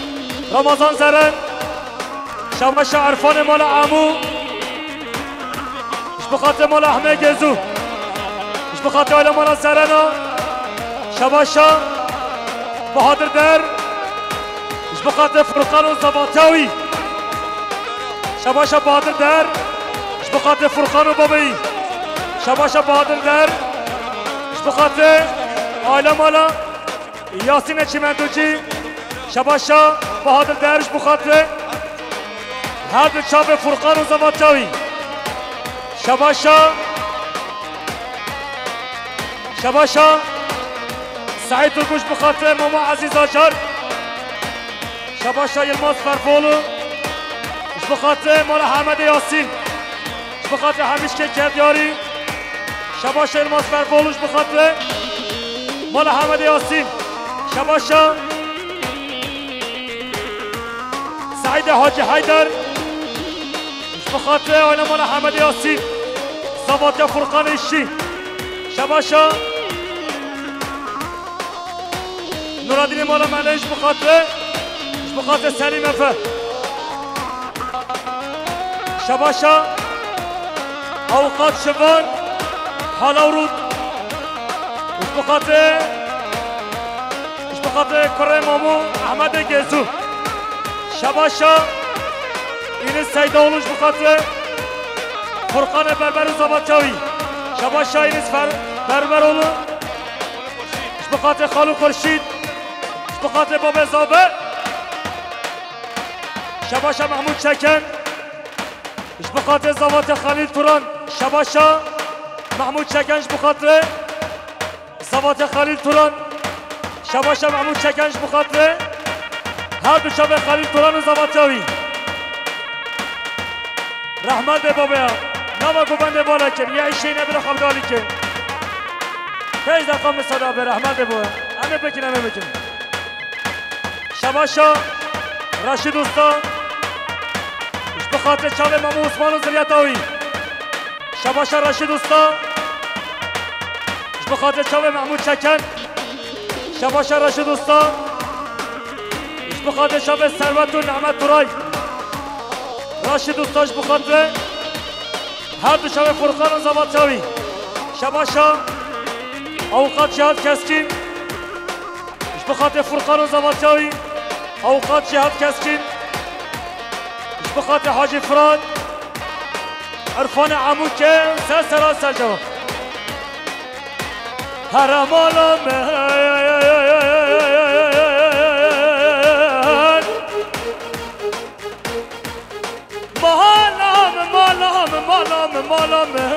Ramazan Zeren. Şebaşa Erfanê mala Amû. Ji bo xatirê mala Ehmê Gezû. Ji bo xatirê aile mala Zerena. Şebaşa Bahadir Der. Ji bo xatirê Furqan û zavateya wî. Şebaşa Bahadir Der. Ji bo xatirê Furqan û babeyî. Şebaşa Bahadir Der. Ji bo xatirê aile mala Yasînê Çîmentoçî. Şebaşa Bahadir Der ji bo xatirê her du çavê Furqan û zavateya wî. Şebaşa Şebaşa Seîd Turgut ji bo xatirê Mama Ezîz Acar. Şebaşa Yilmaz Ferfoğlu ji bo xatirê mala Hemedê Yasîn. Ji bo xatirê Hemîşkê Kerdiyarî. Şebaşa Yilmaz Ferfoğlu ji bo xatirê mala Hemedê Yasîn. Şebaşa Seîdê Hacî Heyder. Ji bo xatirê aile mala Hemedê Yasîn. Zavateya Furqanê Îşçî. Şebaşa Nuradînê mala Melê ji bo xatirê, ji bo xatirê Selîm Efe. Şebaşa Avukat Şivan Halawrût. Ji bo xatirê, ji bo xatirê kurê Mamû Ehmedê Gezû. Şebaşa Înis Seydaoğlu ji bo xatirê Furqanê Berber û zavateya wî. Şebaşa Înis Fer-, Berberoğlu. Ji bo xatirê Xalû Xurşîd. Ji bo xatirê babê Zabe. Şebaşa Mehmûd Çeken. Ji bo xatirê zavatê Xelîl Turan. Şebaşa Mehmûd Çeken ji bo xatirê zavatê Xelîl Turan. Şebaşa Mehmûd Çeken ji bo xatirê her du çavê Xelîl Turan û zavateya wî. Rehmet bê babeya. Nava govendê bala kir. Yê îşê nebira xebdalî kir. Pênc deqa misada be, rehmet bê bo. Em ê bikin, em ê bikin. Şebaşa Reşîd Usta. Ji bo xatirê çavê Memo Osman û ziriyeta wî. Şebaşa Reşîd Usta. Ji bo xatirê çavê Mehmûd Çeken. Şebaşa Reşîd Usta. Ji bo xatirê çavê Serwet û Nehmet Turay. Reşîd Usta ji bo xatirê her du çavê Furqan û zavateya wî. Şebaşa Avukat Cihat Keskin. Ji bo xatirê Furqan û zavateya wî. Avukat Cihat Keskin. Ji bo xatirê Hacî Firat. Irfanê Emûke ser sera ser ceva. Here mala min. Mala min, mala min, mala min, mala min.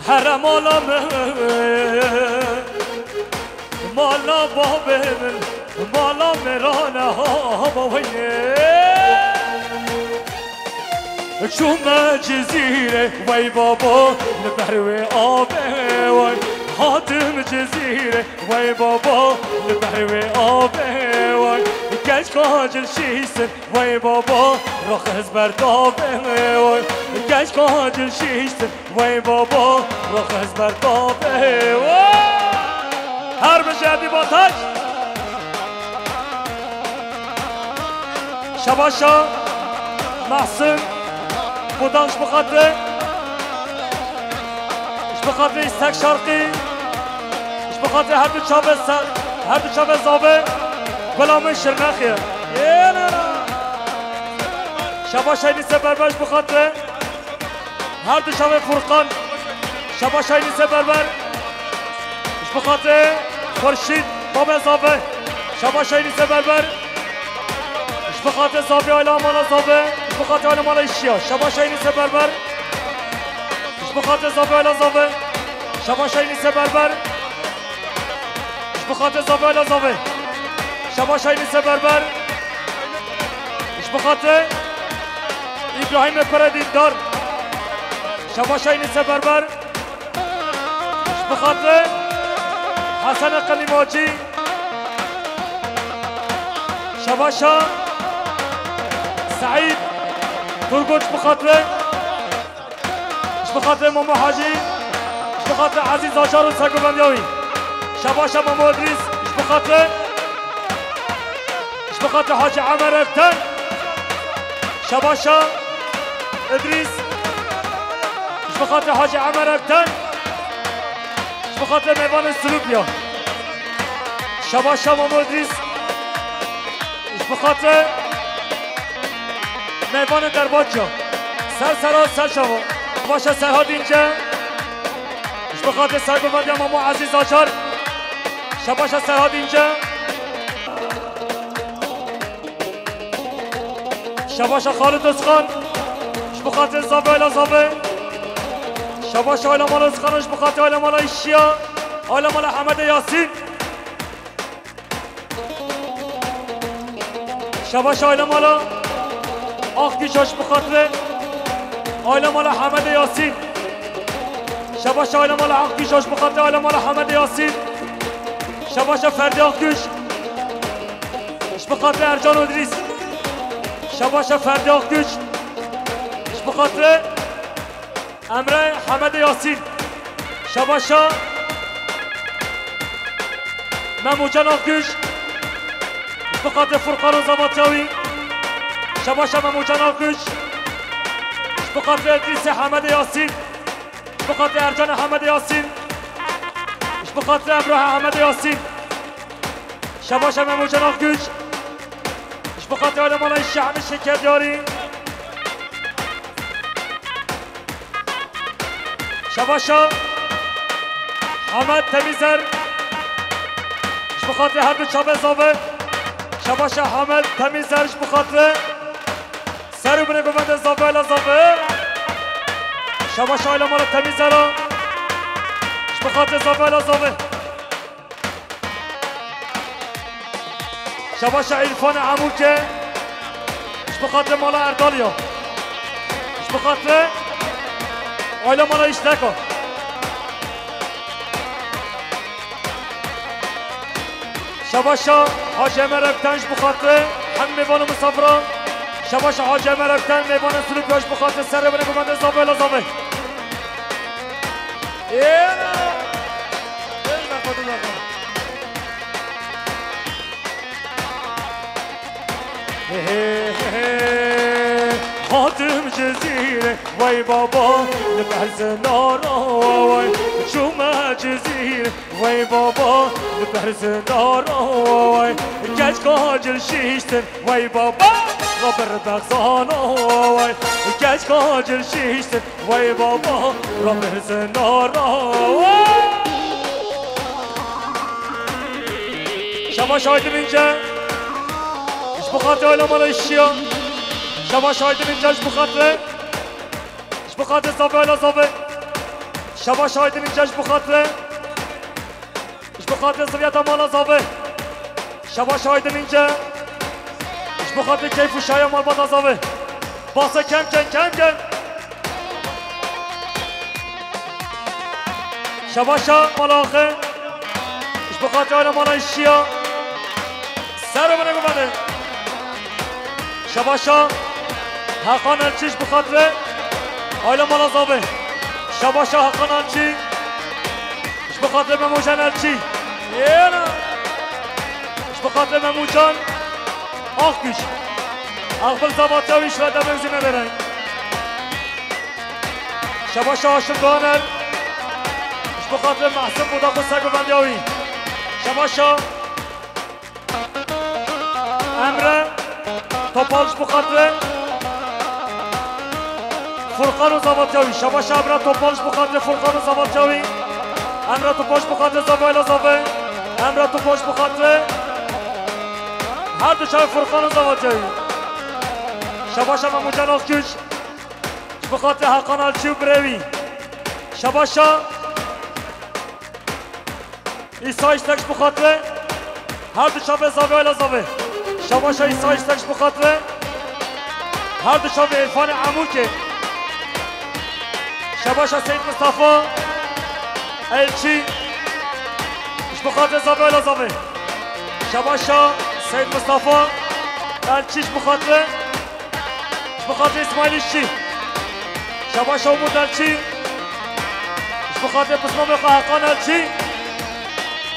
Here mala min. Mala babê min, mala mêrane ha baweyê. Çûme Cizîrê, wey babo, li ber wê avê wey. Hatim Cizîrê, wey babo, li ber wê avê wey. Keşka cil şîştin, wey babo, rox ez ber davê wey. Keşka cil şîştin, wey babo, rox ez ber davê wey. Her bijî Edî Bataş. Şebaşa Mehsin Budan ji bo xatirê, ji bo xatirê Îstek Şarqî, ji bo xatirê her du çavê ser, her du çavê zavê Gulamê Şirnexê. Şebaşa Enîse Berber ji bo xatirê Her du çavê Furqan. Şabaş Eynîse Berber. Ji bo xatirê Xurşîd, babê Zave. Şabaş Eynîse Berber. Ji bo xatirê Zave, aile mala Zave. Ji bo xatirê aile mala Îşiya. Şabaş Eynîse Berber. Ji bo xatirê Zave, aile Zave. Şabaş Eynîse Berber. Ji bo xatirê Zave, aile Zave. Şabaş Eynîse Berber. Ji bo xatirê Îbrahîmê Pere Dîndar. Şabaş Eynîse Berber. Ji bo xatirê Hesenê Qelîmacî. Şabaşa Seîd Turgut ji bo xatirê. Ji bo xatirê Mamo Hecî. Ji bo xatirê Ezîz Acar û sergovendiya wî. Şabaşa Mamo Îdrîs. Ji bo xatirê Ji bo xatirê Hacî Emer Erten. Şabaşa Îdrîs. Ji bo xatirê Hacî Emer Erten. Ji bo xatirê mêvanên Silûpya. Şabaşa Mamo Îdrîs. Ji bo xatirê mêvanên Derbatiya. Ser sera ser çava. Şabaşa Serhat Înce. Ji bo xatirê sergovendiya Mamo Ezîz Acar. Şabaşa Serhat Înce. Şabaşa Xalid Özkan. Ji bo xatirê Zave, aile Zave. Şabaşa aile mala Özkan, ji bo xatirê aile mala Îşiya. Aile mala Hemedê Yasîn. Şabaşa aile mala Akgüç, ji bo xatirê aile mala Hemedê Yasîn. Şabaşa aile mala Akgüç, ji bo xatirê aile mala Hemedê Yasîn. Şabaşa Ferdî Akgüç. Ji bo xatirê Ercan Îdrîs. Şabaşa Ferdî Akgüç. Ji bo xatirê Emre Hemedê Yasîn. Şabaşa Memocan Akgüç. Ji bo xatirê Furqan û Zavatiya wî. Şabaşa Memocan Akgüç. Ji bo xatirê Îdrîsê Hemedê Yasîn. Ji bo xatirê Ercanê Hemedê Yasîn. Ji bo xatirê Emrahê Hemedê Yasîn. Şabaşa Memocan Akgüç. Ji bo xatirê aile mala Îşiya Hemîd Şeker Diyarî. Şabaşa Hemed Temîzer. Ji bo xatirê her du çavê Zave. Şabaşa Hemed Temîzer ji bo xatirê ser û binê govendê Zave, aile Zave. Şabaşa aile mala Temîzera. Ji bo xatirê Zave, aile Zave. Şabaşa Îrfanê Emûke. Ji bo xatirê mala Erdaliya. Ji bo xatirê aile mala Îşleka. Şabaşa Hacî Emer Erten, ji bo xatirê hemî mêvan û misafira. Şabaşa Hacî Emer Erten, mêvanê Silûpya, ji bo xatirê ser û binê govendê Zave, aile Zave. Êna! Bêj me xwe tu zaxwe. Hê, hê, hê, hê. Hatim Cizîrê, wey baba, li ber zindana, wey. Çûme Cizîrê, wey baba, li ber zindana, wey. Keçka cil şiştin, wey baba, rabir bexzana, wey. Keçka cil şiştin, wey baba, rabir zindana, wey. Şabaş Aydin Înce. Ji bo xatirê aile mala Îşiya. Şabaş Aydin Înce ji bo xatirê. Ji bo xatirê Zave, aile Zave. Şabaş Aydin Înce ji bo xatirê. Ji bo xatirê ziviyeta mala Zave. Şabaş Aydin Înce. Ji bo xatirê keyf û şahiya malbata Zave. Basa kem ken, kem ken. Şabaşa mala Axê. Ji bo xatirê aile mala Îşiya. Ser û binê govendê. Şabaşa Heqan Elçî ji bo xatirê aile mala Zave. Şabaşa Heqan Elçî. Ji bo xatirê Memocan Elçî. Êna. Ji bo xatirê Memocan Akgüç. Aqbil Zavatiya wî şve demê zî nedere. Şabaşa Haşim Doğaner. Ji bo xatirê Mehsin Budak û sergovendiya wî. Şabaşa Emre Topal ji bo xatirê Furkan û Zavatya wî. Şabaşa Emre Topal ji bo xatirê Furkan û Zavatya wî. Emre Topal ji bo xatirê Zavayla Zave. Emre Topal ji bo xatirê her du çavê Furkan û Zavatya wî. Şabaşa Memucan Akgüç. Ji bo xatirê Hakan Elçî û birê wî. Şabaşa Îsa Îstek ji bo xatirê her du çavê Zavê Ayla Zavê. Şabaşa Îsa Îstek ji bo xatirê her du çavê Îrfanê Emûkê. Şabaşa Seyîd Mistefa Elçî ji bo xatirê Zavê Ayla Zavê. Şabaşa Seyîd Mistefa Elçî ji bo xatirê Ji bo xatirê Îsmaîl Îşçî. Şabaşa Umut Elçî. Ji bo xatirê pismamê xwe Hakan Elçî.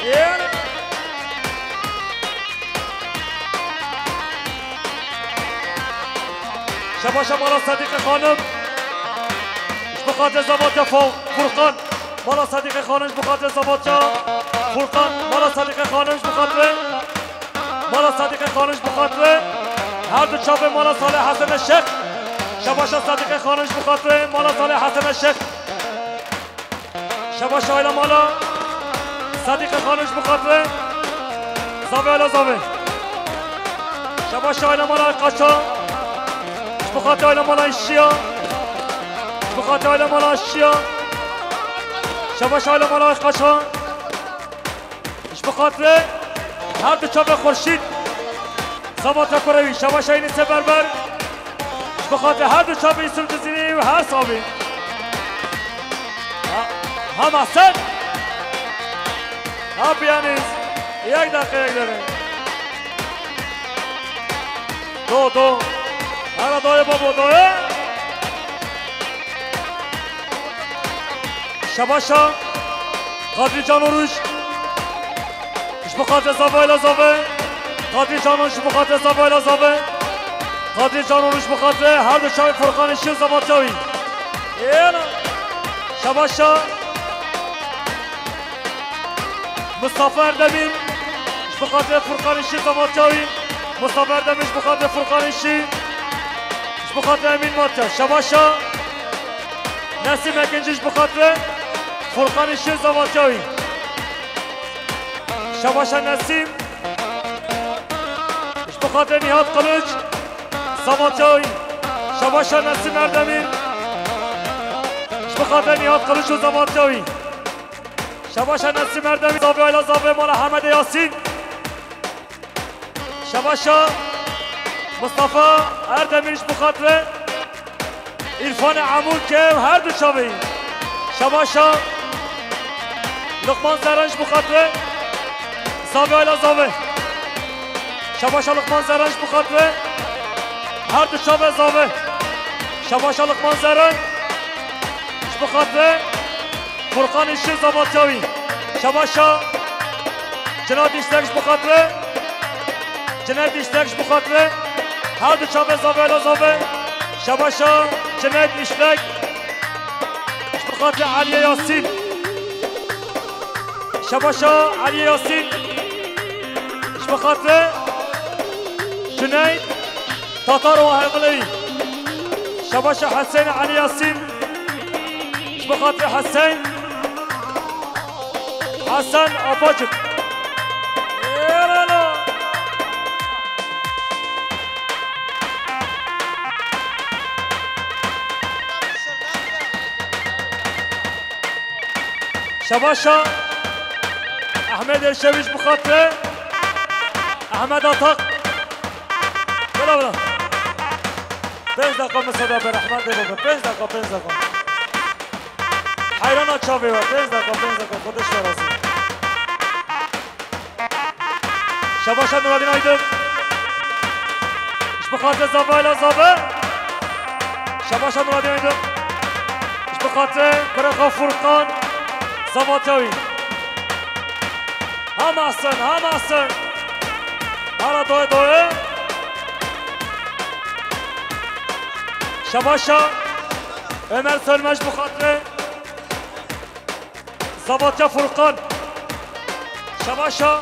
Yêr. Şabaşa mala Sedîqê Xanim. Ji bo xatirê Zavatya Fo-, Furkan. Mala Sedîqê Xanim ji bo xatirê Zavatya Furkan. Mala Sedîqê Xanim ji bo xatirê Mala Sedîqê Xanim ji bo xatirê her du çavê mala Salih Hesen Eşeq. Şabaşa Sedîqê Xanim ji bo xatirê mala Salih Hesen Eşeq. Şabaşa aîla mala Sedîqê Xanim ji bo xatirê Zavê Ayla Zavê. Şabaşa aîla mala Qaça ji bo xatirê aîla mala Îşçiya. Ji bo xatirê aîla mala Îşçiya. Şabaşa aîla mala Qaça. Ji bo xatirê her du çavê Xurşîd Zavatya kurê wî, Şabaşa Enîsê Berber. Ji bo xatirê her du çavê Yusuf Cizîrî û her savî. Ha, ha Mehsen. Ha piyanîst. Yek deqe yek dere. Do, do. Hera doye babo, doye. Şabaşa Kadrî Cano Rûj. Ji bo xatirê Zavayla Zave. Kadrî Cano ji bo xatirê Zavayla Zave. Kadrî Cano Rûj ji bo xatirê her du çavê Furkan Îşçî û Zavatya wî. Êna. Şabaşa Mustafa Erdemîn ji bo xatirê Furkan Îşçî Zavatya wî. Mustafa Erdemîn ji bo xatirê Furkan Îşçî. Ji bo xatirê Emîn Matya. Şabaşa Nesîm Ekinci ji bo xatirê Furkan Îşçî Zavatya wî. Şabaşa Nesîm. Ji bo xatirê Nîhat Qiliç. Zavatya wî. Şabaşa Nesîm Erdemîn. Ji bo xatirê Nîhat Qiliç û Zavatya wî. Şabaşa Nesîm Erdemîn, Zavê Ayla Zavê mala Hemedê Yasîn. Şabaşa Mustafa Erdemîn ji bo xatirê Îrfanê Emûkê û her du çavê wî. Şabaşa Luqman Zeren ji bo xatirê Zavê Ayla Zavê. Şabaşa Luqman Zeren ji bo xatirê her du çavê Zavê. Şabaşa Luqman Zeren ji bo xatirê Furkan Îşçî Zavatya wî. Şabaşa Cinayet Îşlek ji bo xatirê. Cinayet Îşlek ji bo xatirê her du çavê Zavê Ayla Zavê. Şabaşa Cinayet Îşlek ji bo xatirê Eliyê Yasîn. Şabaşa Eliyê Yasîn ji bo xatirê Cüneyt Tatar û Hemileyî. Şabaşa Hesên Elî Yasîn. Ji bo xatirê Hesên. Hesen Apaçik. Êrana. Şabaşa Ehmed Erşevî ji bo xatirê Ehmed Atak. Bila bila. Pênc deqa misada be rehmetê bibe. Pênc deqa, pênc deqa. Heyrana çavê we. Pênc deqa, pênc deqa. Xwedê ji we razî. Şabaşa Nuradîn Aydın. Ji bo xatirê Zava Ela Zave. Şabaşa Nuradîn Aydın. Ji bo xatirê kurê xwe Furkan Zavatya wî. Ha Mehsen, ha Mehsen. Hala doye doye. Şabaşa Ömer Sönmez ji bo xatirê Zavatya Furkan. Şabaşa.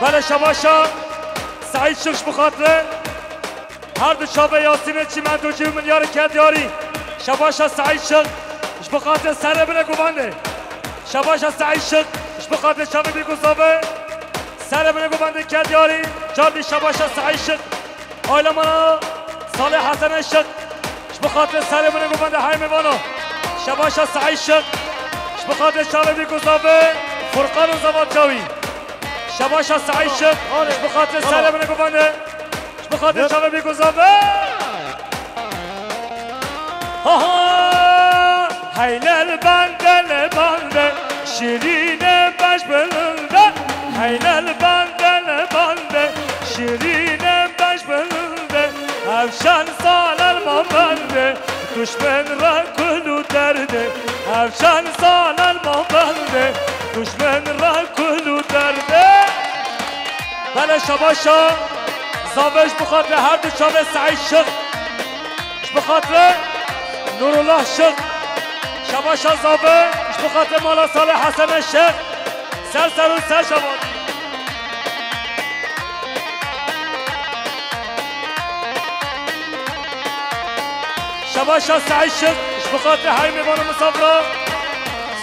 Belê şebaşa Seîd Şix ji bo xatirê her du çavê Yasînê çîmento cî û milyarê ket yarî. Şebaşa Seîd Şix ji bo xatirê serê binê govendê. Şebaşa Seîd Şix ji bo xatirê çavê bîr ku zavê serê binê govendê ket yarî. Cardî şebaşa Seîd Şix. Aile mala Salih Hesen Şix. Ji bo xatirê serê binê govendê hemê vana. Şebaşa Seîd Şix. Ji bo xatirê çavê bîr ku zavê Furqan û zava çavî. Şebaşa Seîd Şix. Ji bo xatirê serê binê govendê. Ji bo xatirê çavê bîr ku zavê. Ha ha. Heylel bende le bende, şirîne beş bende. Heylel bende le bende, şirîne beş bende. Ev şan salel ma bende, duşmen ra kul û derde. Ev şan salel ma bende, duşmen ra kul û derde. Belê şebaşa zavê ji bo xatirê her du çavê Seîd Şix. Ji bo xatirê Nurullah Şix. Şebaşa zavê ji bo xatirê mala Salih Hesen Şix. Ser ser û ser şebat. Şebaşa Seîd Şix ji bo xatirê hemê vana misafira.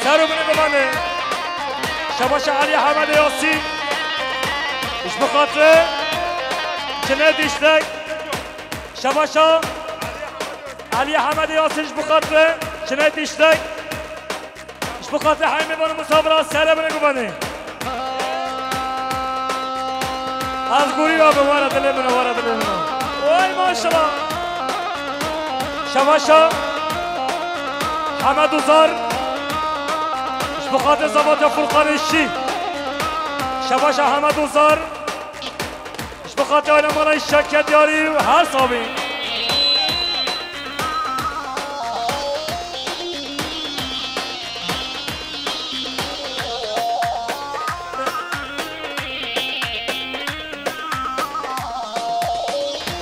Ser û binê govendê. Şebaşa Elî Hemedê Yasîn ji bo xatirê Çinê Dîşlek. Şebaşa Elî Hemedê Yasîn ji bo xatirê Çinê Dîşlek. Ji bo xatirê hemê vana misafira serê binê govendê. Ez gorî rabim, were dilê min, were dilê min. Way maşallah. Şebaşa Hemed Uzar. Ji bo xatirê zava te Furqanê Şî. Şebaşa Hemed Uzar. Ji bo xatirê aile mala Şî ket yarî û her sabî.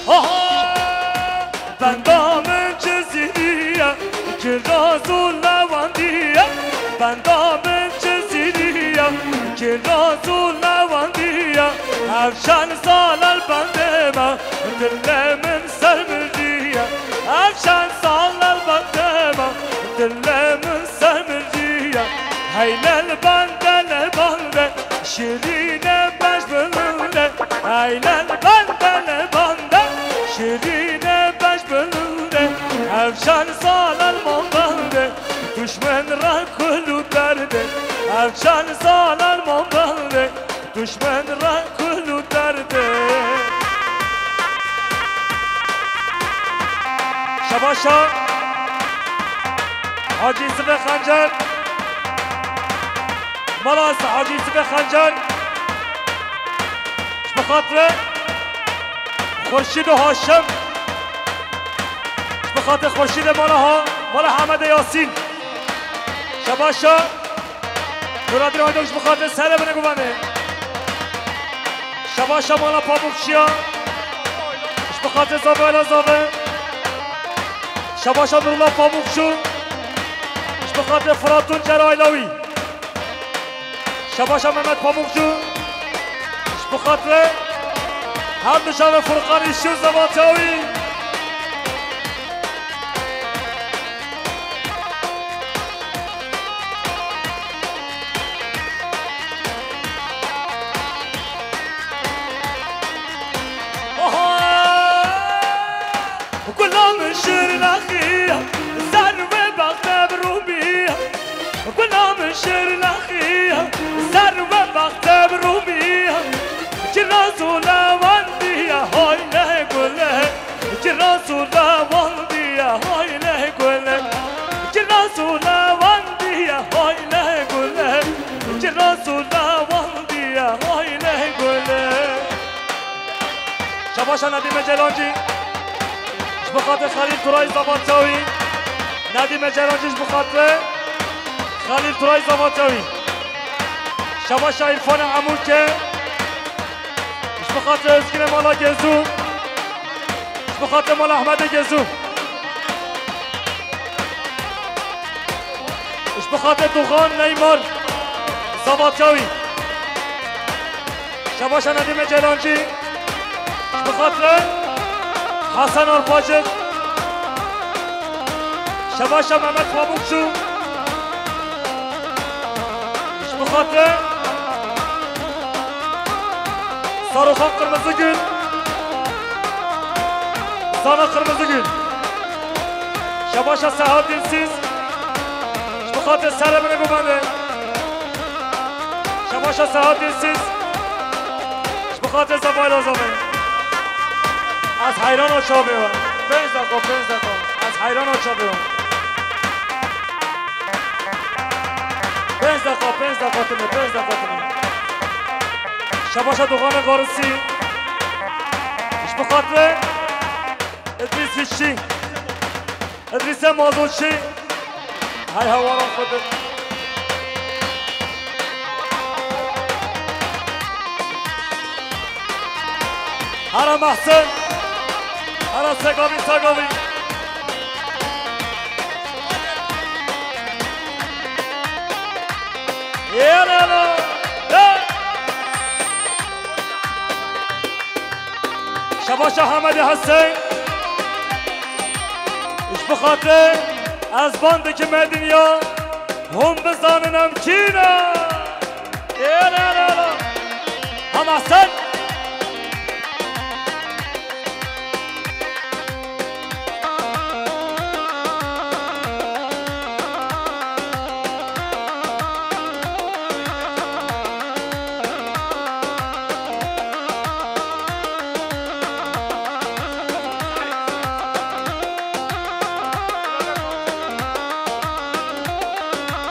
Aha! Benda min Cizîrî ye, kiraz û lewendî ye. Benda min Cizîrî ye, kiraz û lewendî ye. Ev çend sal el bendê me, dilê min ser mirdî ye. Ev çend sal el bendê me, dilê min ser mirdî ye. Heylel bende le bende, şirîne beş bende. Heylel bende le bende, şirîne beş bende. Ev çend sal el ma bende, duşmen ra kul û derde. Ev çend sal el ma bende, duşmen ra kul û derde. Şebaşa Hacî Yusufê Xencer. Mala Hacî Yusufê Xencer. Ji bo xatirê Xurşîd û Haşim. Ji bo xatirê Xurşîdê mala ha, mala Hemedê Yasîn. Şebaşa Nureddin Aydok ji bo xatirê serê binê govendê. Şebaşa mala Pamukçiya. Ji bo xatirê zavê Ela Zave. Şebaşa Nurullah Pamukçu. Ji bo xatirê Firat Tuncer ailewî. Şebaşa Mehmet Pamukçu. Ji bo xatirê her du çavê Furqanê Şî û Zava Çawî. Oho! Gula min şirnexî, ser wê bexte bi rûmî. Gula min şirnexî, ser wê bexte bi rûmî. Kiraz û lewendî ye, haylê gulê. Kiraz û lewendî ye, haylê gulê. Kiraz û lewendî ye, haylê gulê. Kiraz û lewendî ye, haylê gulê. Şebaşa Nedîme Celancî. Ji bo xatirê Xelîl Turay Zava Çawî. Nedîme Celancî ji bo xatirê Xelîl Turay Zava Çawî. Şebaşa Îrfanê Emûlke. Ji bo xatirê Ozgînê mala Gezû. Ji bo xatirê mala Ehmedê Gezû. Ji bo xatirê Duxan Neymar Zava Çawî. Şebaşa Nedîme Ceylancî, ji bi xatirê Hesen Arpacik, şebaşa Mehmet Pamukçu, ji bi xatirê Saroxan Qirmizigul, Zana Qirmizigul, şebaşa Seha Dilsiz, ji bi xatirê serê min ê bibende. Şebaşa Seha Dilsiz. Ji bi xatirê Zevayla Zevay. Ez heyrana çavê we. Pênc deqa, pênc deqa. Ez heyrana çavê we. Pênc deqa, pênc deqa tune, pênc deqa tune. Şebaşa Doxanê Varisî. Ji bi xatirê Îdrîs Hişçî. Îdrîsê Mazotçî. Hey hewalan xwe bin. Hera Mehsen. Hera Segavî, Segavî. Ê, ê, ê, ê. Şebaşa Hemedê Hesên. Ji bi xatirê ez van dikim me dinya, hûn bizanin em kî ne. Ê, ê, ê, ê. Hema sen.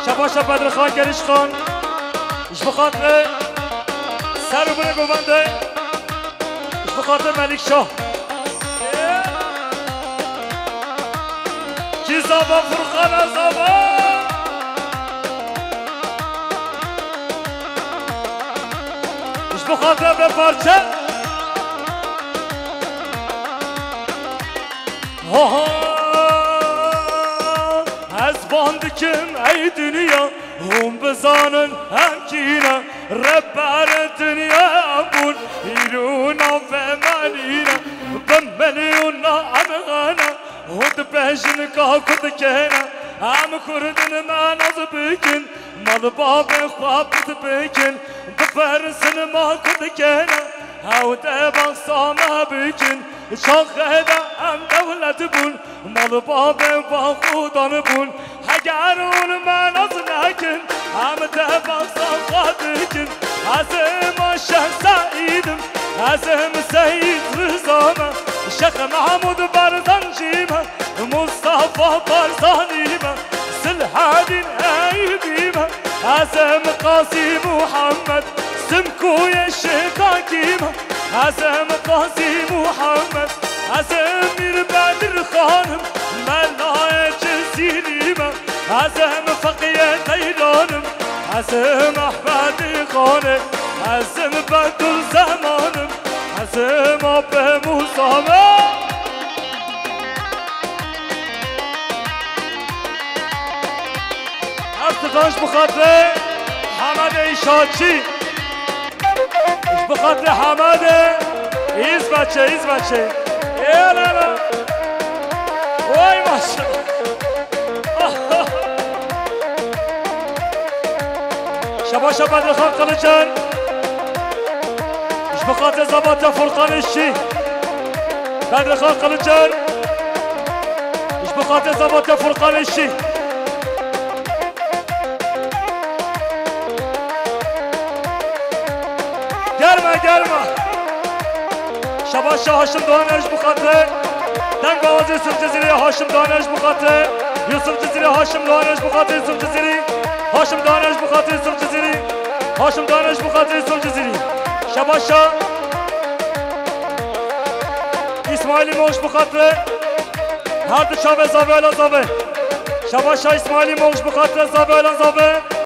Şebaşa Bedrixan Gerişxan, ji bi xatirê ser û binê govendê, ji bi xatirê Melik Şah. Kî zava Furqana zava? Ji bi xatirê vê parçe. Ha, ha, ez van dikim ey dinya, hûn bizanin em kî ne. Rêberê dinya em bûn, îro navê me nîne. Bi milyona em xane, hûn dibêjin ka ku dikêne. Em Kurd in, me nas bikin, mal bavê xwe pirs bikin. Bipirsin ma ku dikêne, ew dê behsa me bikin. Çaxê de em dewlet bûn, mal bavê xwe xudan bûn. Heger hûn me nas nekin, em dê behsa xwe bikin. Ez ê ma Şeh Seîd im, ez ê Seyîd Riza me, Şeh Mehmûd Barzanjî me, Mustafa Barzanî me, Silhedîn Eyûbî me, ez ê Qazî Muhammed, Simkoyê Şêxakî me, ez ê Qazî Muhammed, ez ê Mîr Bedir Xan im, Melayê Cizîrî me, ez ê Feqiyê Teyran im, ez ê Mehmedî Xan ê, ez ê Bedûl Zeman im, ez ê Mapê Mûsa me. Ez dikan ji bi xatirê Hemedê Îşaçî. Ji bi xatirê Hemedê Îzveçê, Îzveçê. Ê la la. Vay maşallah. Şebaşa Bedrixan Qiliçer. Ji bi xatirê zava te Furqan Îşçî. Bedrixan Qiliçer. Ji bi xatirê zava te Furqan Îşçî. Germe, germe. Şebaşa Haşim Doğan ji bi xatirê Dengawazê Yusuf Cizîrî, Haşim Doğan ji bi xatirê Yusuf Cizîrî, Haşim Doğan ji bi xatirê Yusuf Cizîrî, Haşim Doğan ji bi xatirê Yusuf Cizîrî, Haşim Doğan ji bi xatirê Yusuf Cizîrî. Şebaşa Îsmaîlî Mox ji bi xatirê her du çavê Zavê Ela Zavê. Şebaşa Îsmaîlî Mox ji bi xatirê Zavê Ela Zavê.